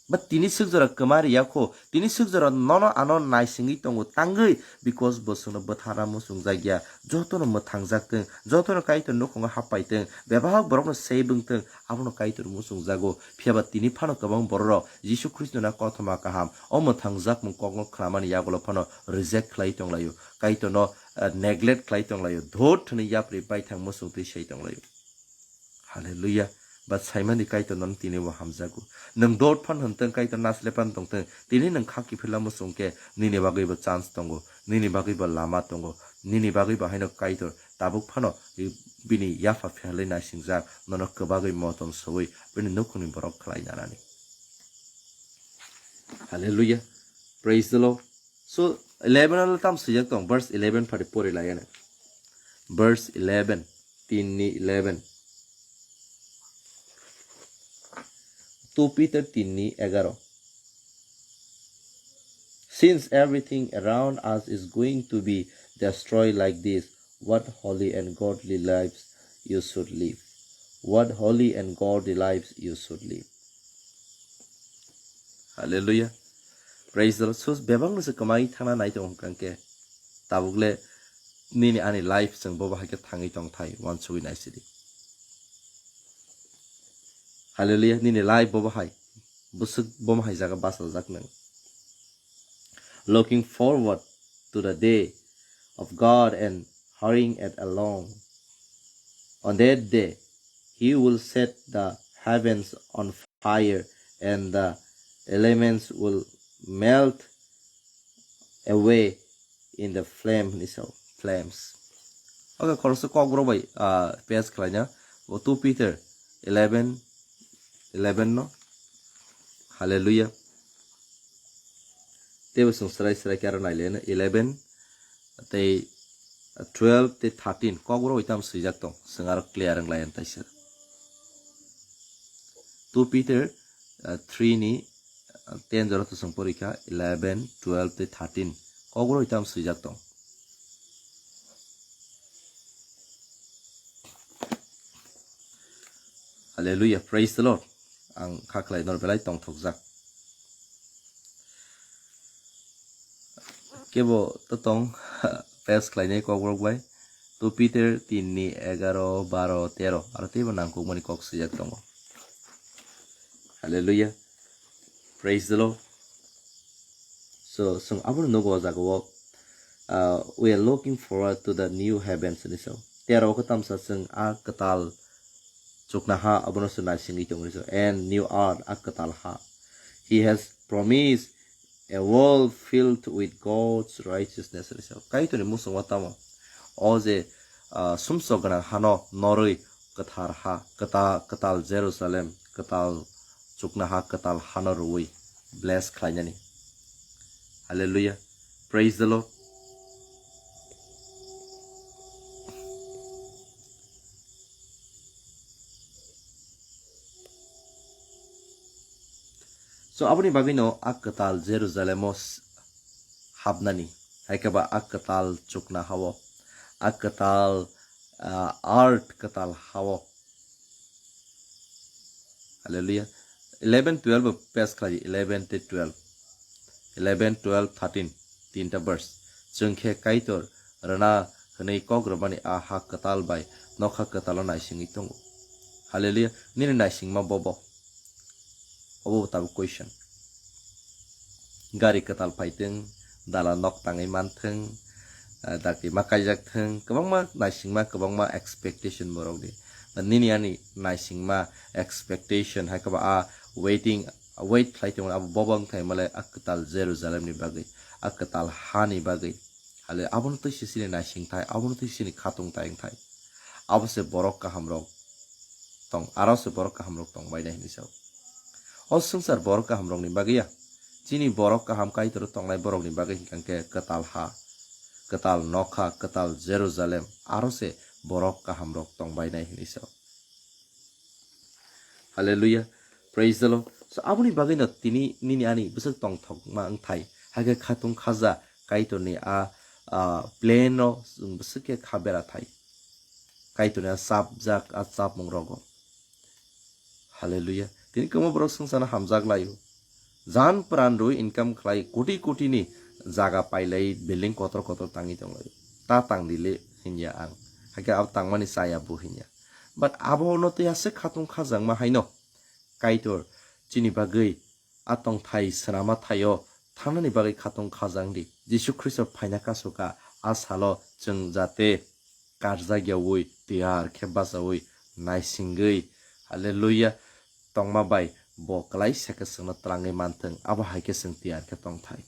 But tini swk jora kwma riya kho, tini swk jora nono ano naisingwi tongo tangwi, because bo chwngno bwtharna muchungjak ya, jotono mwthangjak thwng, jotono Kaitor nukhungo happai thwng, bebak borokno save wng thwng, abono Kaitor muchungjago. Phiya ba tini phano kwbang bororok Jisu Khristo na kothoma kaham, o mwthangjak mung kokno khnamani yagulo phano reject khlai tonglaio, Kaitorno, eh, neglect khlai tonglaio, dhot hwnwi yapri baithang muchungtwi sei tonglaio. Hallelujah. Ba saimani Kaitor nono tini bo hamjago. Nwng dot phan hwn thwng, Kaitor nasle phan tong thwng, tini nwng kha kiphilma muchung khe nini bagwi bo chance tongo, nini bagwi bo lama tongo, nini bagwi bo haino Kaitor tabuk phano bini yapha pherlwi naisingjak, nono kwbagwi motom sowi bini nukhungni borok khlai nanani. Hallelujah. Praise the Lord. So, eleven o tam swijak tong, verse eleven phari pori lai ano. Verse eleven, tin ni eleven. Two Peter tin ni egaro. Since everything around us is going to be destroyed like this, what holy and godly lives you should live. What holy and godly lives you should live. Hallelujah. Praise the Lord. So, bebak no se kwmai thangna nai tong hwnkhe. Tabuk le nini ani life chwng bobo hai khe thangwi tong thai, uansugwi naisidi. Hallelujah. Nini life bobo hai. Bwswk bomo hai jaga bachajak nwng. Looking forward to the day of God and hurrying it along. On that day, He will set the heavens on fire and the elements will melt away in the flame, hwnwi sao, flames. Okay, khoroksa kokborok bai, ah, page khlaina, bo two Peter eleven, eleven no. Hallelujah. Teibo chwng srai srai khe aro naileno eleven tei twelve tei thirteen kokborok bai tamo swijak tong, chwng aro clear wng lai taisa. Two Peter, ah, three ni, ah, ten jora to chwng porikha, eleven, twelve tei thirteen kokborok bai tamo swijak tong. Hallelujah, praise the Lord. Ang kha khlai nor belai tongthokjak. Kebo to tong, page khlainai kokborok bai. Two Peter tin ni egaro, baro, tero. Aro teibo nangkukmani kok swijak tongo. Hallelujah. Praise the Lord. So, chwng abono nugo o jaga o, ah, "We are looking forward to the new heavens," hwnwi sao. Tei aro o khe tamsa chwng a kwtal chukna ha abono se naisingwi tongo hwnwi sao. "And new earth," a kwtal ha. "He has promised a world filled with God's righteousness," hwnwi sao. Kaitorni muchungo tamo? O je, ah, sumsok gwnang hano norwi kwthar ha, kwta-, kwtal Jerusalem, kwtal chukna ha, kwtal hano rwui bless khlainani. Hallelujah. Praise the Lord. So, aboni bagwino a kwtal Jerusalemo s-, hapnani, hai khe ba a kwtal chukna hao, a kwtal, ah, earth kwtal hao. Hallelujah. Eleven, twelve bo pass khlai, eleven tei twelve. Eleven, twelve, thirteen, tinta verse. Chwng khe Kaitor rwna hwnwi kok rwmani a ha kwtal bai nokha kwtalo naisingwi tongo. Hallelujah. Nini naisingma bobo? Obo bo tabuk question. Gari kwtal phaithwng, dala nok tangwi manthwng, ah, dakti ma kaijak thwng, kwbangma naisingma, kwbangma expectation borokni. Nini ani naisingma expectation hai khe ba a waiting, wait khlai tongo, abo bobo wngthai male a kwtal Jerusalem ni bagwi, a kwtal ha ni bagwi. Hale abono twi se chini naising thai, abono twi se chini khatung tai wngthai. Abo se borok kaham rok tong, aro se borok kaham rok tong bai nai hwnwi sao. O swngchar borok kaham rokni bagwi ya. Chini borok kaham Kaitor tongnai borokni bagwi hwnkhe kwtal ha, kwtal nokha, kwtal Jerusalem, aro se borok kaham rok tong bai nai hwnwi sao. Hallelujah. Praise the Lord. So, aboni bagwi no tini nini ani bwswk tongthokma wngthai. Hakhe khatung khaja Kaitorni a, a, plan no chwng bwswk khe kha bera thai. Kaitorni a chapjak a chapmung rogo. Hallelujah. Tini kwbangma borok swngcharno hamjak laio. Jan pran rwi income khlai koti koti ni jaga pailai building kotor kotor tangwi tonglai. Ta tang dile hinya ang. Hakhe abo tangmani chaya bo hinya. But abo no tei aswk khatung khajakma haino Kaitor chini bagwi a tongthai swnama thaio thangnani bagwi khatung khajak di. Jisu Khristo phaina kasu kha a salo chwng jate karjak yaui tiyar khe bachaui naisingwi, hallelujah, tongma bai bo kwlai se khe chwngno twlangwi manthwng, abo hai khe chwng tiyar khe tongthai.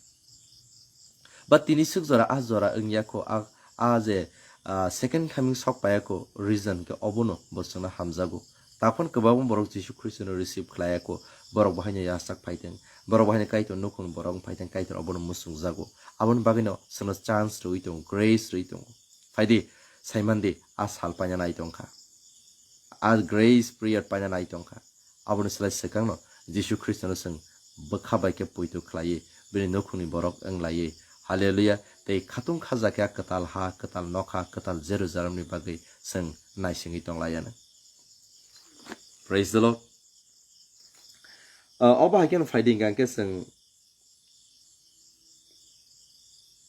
Ba tini swk jora a jora wngya kho, a, a je, Ah, second coming sok paiya ko reason ke obono bo chwngno hamjago. Taphon kwbangma borok Jisu Khristono receive khlaiya ko, borok bo haino yachak phaiteng, borok bo haino Kaitor nukhungni borok wng phaiteng, Kaitor obono muchungjago. Aboni bagwino chwngno chance rwui tongo, grace rwui tongo. Phaidi, saimandi, a sal paina nai tongkha. A grace period paina nai tongkha. Aboni slai swkangno Jisu Khristono chwng bwkha bai khe poito khlaiwi bini nukhungni borok wng laiwi, Hallelujah, tei khatung khajakya kwtal ha, kwtal nokha, kwtal Jerusalemni bagwi chwng naisingwi tong laiya nw. Praise the Lord. Ah, obo hai kheno phaidi hwnkha khe chwng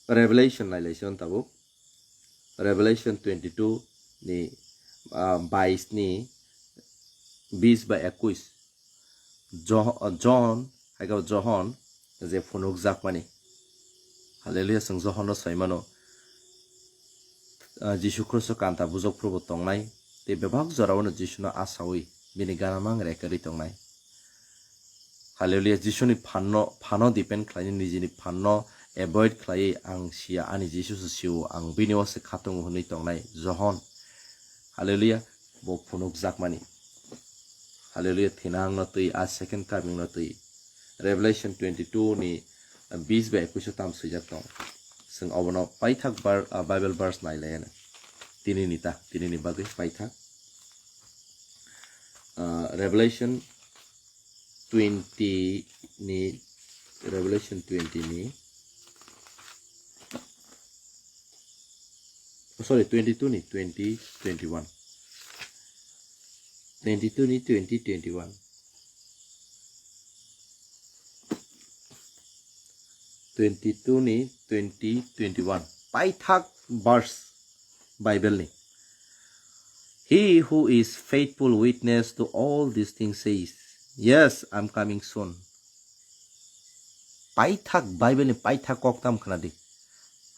Revelation nai lai se on tabuk. Revelation twenty-two ni, ah, bais ni bis ba ekwis. Jo-, John, hai khe Johon je phunukjakmani. Hallelujah, chwng Johonno sai mano. Ah, Jisu Khristo kanta bujok phuru bo tongnai. Tei bebak jorao no Jisuno asaui bini gana mang rekarwi tongnai. Hallelujah, Jisuni phanno, phano depend khlai, nijini phanno avoid khlai, ang sia, ani Jisu se sio, ang bini o se khatungo hwnwi tongnai Johon. Hallelujah, bo phunukjakmani. Hallelujah, thinang no twi, a second coming no twi. Revelation twenty-two ni, ah, bis bai ekwis o tam swijak tong. Chwng obono paithak bar-, ah, Bible verse nai lai ano. Tini ni ta, tini ni bagwi paithak. Ah, Revelation twenty ni, Revelation twenty ni, oh, sorry, twenty-two ni, twenty, twenty-one. Twenty-two ni, twenty, twenty-one. Twenty-two ni, twenty, twenty-one. Paithak verse Bible ni. He who is faithful witness to all these things says, "Yes, I'm coming soon." Paithak Bible ni paithak kok tam khna di.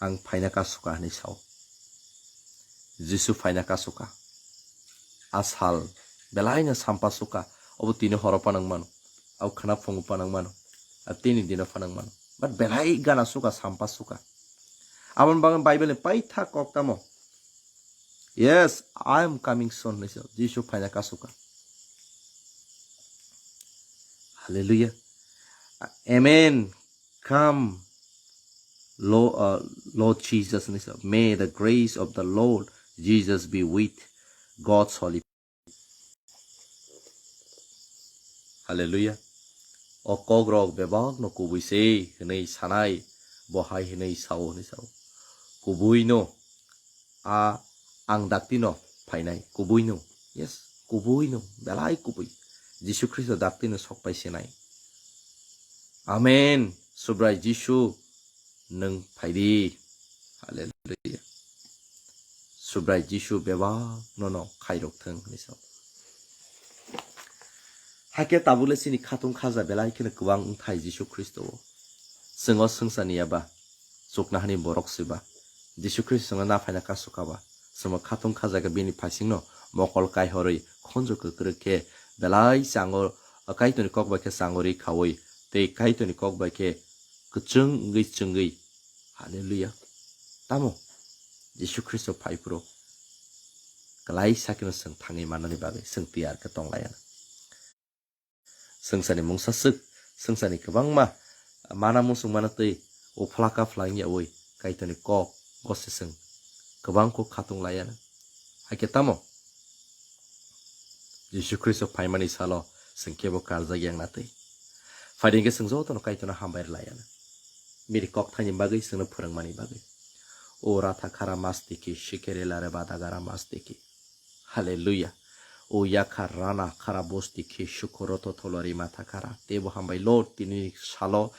Ang phaina ka suka hwnwi sao. Jisu phaina ka suka. A sal belaino sampa suka. Obo tini horo panang mano. Abo khna phungo panang mano. Abo tini dino panang mano. But belai gana suka, sampa suka. Aboni bagwi Bible ni paithak kok tamo. "Yes, I am coming soon," hwnwi sao. Jisu phaina ka suka. Hallelujah. Amen. Come, Lord, uh, Lord Jesus, hwnwi sao. May the grace of the Lord Jesus be with God's holy. Hallelujah. O kokrok bebakno kubui se hwnwi sanai, bo hai hwnwi sao, hwnwi sao. Kubuino a ang daktino phainai, kubuino. Yes, kubuino, belai kubui. Jisu Khristo daktino sok pai sinai. Amen. Subrai Jisu, nwng phaidi. Hallelujah. Subrai Jisu bebak nono khairok thung hwnwi sao. Hakhe tabukle chini khatung khaja belai kheno kwbang wngthai Jisu Khristo o. Chwng o swngcharni ya ba, chuknohani borok se ba, Jisu Khristo chwngno naphaina kasu kha ba, chwngno khatung khajakhe bini phaisingno mokol kaihorwi khonjo kwkrwk khe belai chango, Kaitorni kok bai khe changori khaui tei Kaitorni kok bai khe kwchwng wngwi chwngwi. Hallelujah. Tamo Jisu Khristo phai phuru kwlai sakino chwng thangwi mannani bagwi chwng tiyar khe tong laiya. Swngcharni mungsa swk, swngcharni kwbangma mana muchung mana twi uphla kaphla wngya ui Kaitorni kok gose chwng kwbang kok khatung laiya. Hakhe tamo Jisu Khristo phaimani salo chwng kebo karjak yang na twi. Phaidi hwnkhe chwng jotono Kaitorno hambai rwlaiya. Bini kok thaini bagwi chwngno phwrwngmani bagwi. O ratha khara mastiki, shikere lare badagara mastiki. Hallelujah. O yakha rana khara bosti khe shukoro totholori matha khara. Tebo hambai Lord, tini salo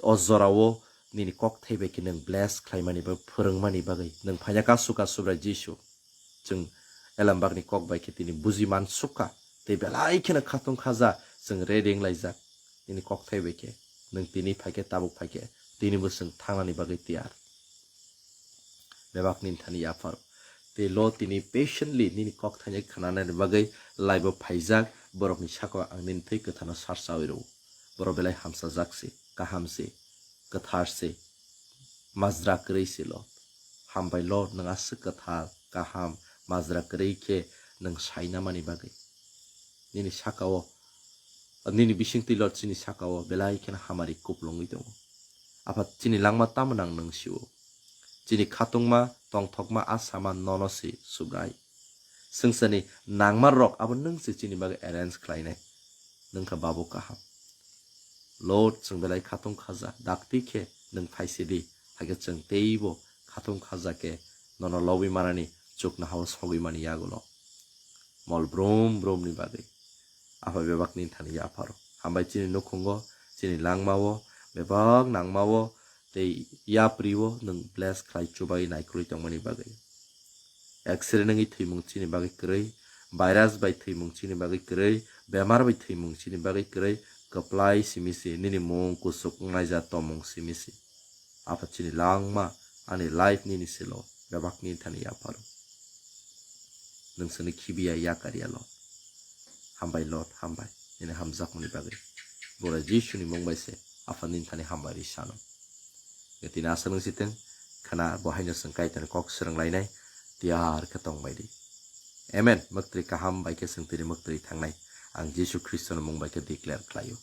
o jorao nini kok thai bai khe nwng bless khlaimani bagwi, phwrwngmani bagwi. Nwng phaina kasu kasu bwrwi Jisu. Chwng elambakni kok bai khe tini buji man sukha. Tei belai kheno khatung khaja chwng ready wng laijak. Nini kok thai bai khe. Nwng tini phai khe, tabuk phai khe. Tini bo chwng thangnani bagwi tiyar. Bebak nini thani yapharo. Tei lo tini patiently nini kok thaini khnanani bagwi laibo phaijak, borokni saka ang nini thwi kwthano sarsawi rwo. Borok belai hamsajak se, kaham se, kwthar se, majra kwrwi se lo. Hambai Lord, nwng aswk kwthar, kaham, majra kwrwi khe nwng sainamani bagwi. Nini saka-o, nini bisingtwi Lord chini saka-o belai kheno hamari kuplungwi tongo. Apha chini langma tamo nang nwng sio. Chini khatungma, tongthokma, asama nono se Subrai. Swngcharni nangma rok abo nwng se chini bagwi arrange khlainai. Nwng kha Babu kaham. Lord, chwng belai khatung khaja, dakti khe nwng phaisidi, hakhe chwng teibo khatung khaja khe nono lobwi manani chuknohao sogwi mani yagulo. Mol brum brumni bagwi. Apha bebak nini thani yapharo. Hambai chini nukhungo, chini langmao, bebak nangmao, tei yaprio nwng bless khlai chubai naikolwi tongmani bagwi. X-ray nangwi thwimung chini bagwi kwrwi, virus bai thwimung chini bagwi kwrwi, bemar bai thwimung chini bagwi kwrwi, kwplai simi se nini mung kusuk wngnai ja tomung simi se. Apha chini langma, ani life nini selo, bebak nini thani yapharo. Nwng sini khibiya yakar ya Lord. Hambai Lord, hambai. Nini hamjakmani bagwi. Bora Jisuni mung bai se, Apha nini thani hambai ri sano. Tini asa nwng siteng, khana bo haino chwng Kaitorni kok swrwng lainai, tiyar khe tong bai di. Amen. Mwktwi kaham bai khe chwng tini mwktwi thangnai. Ang Jisu Khristoni mung bai khe declare khlaio.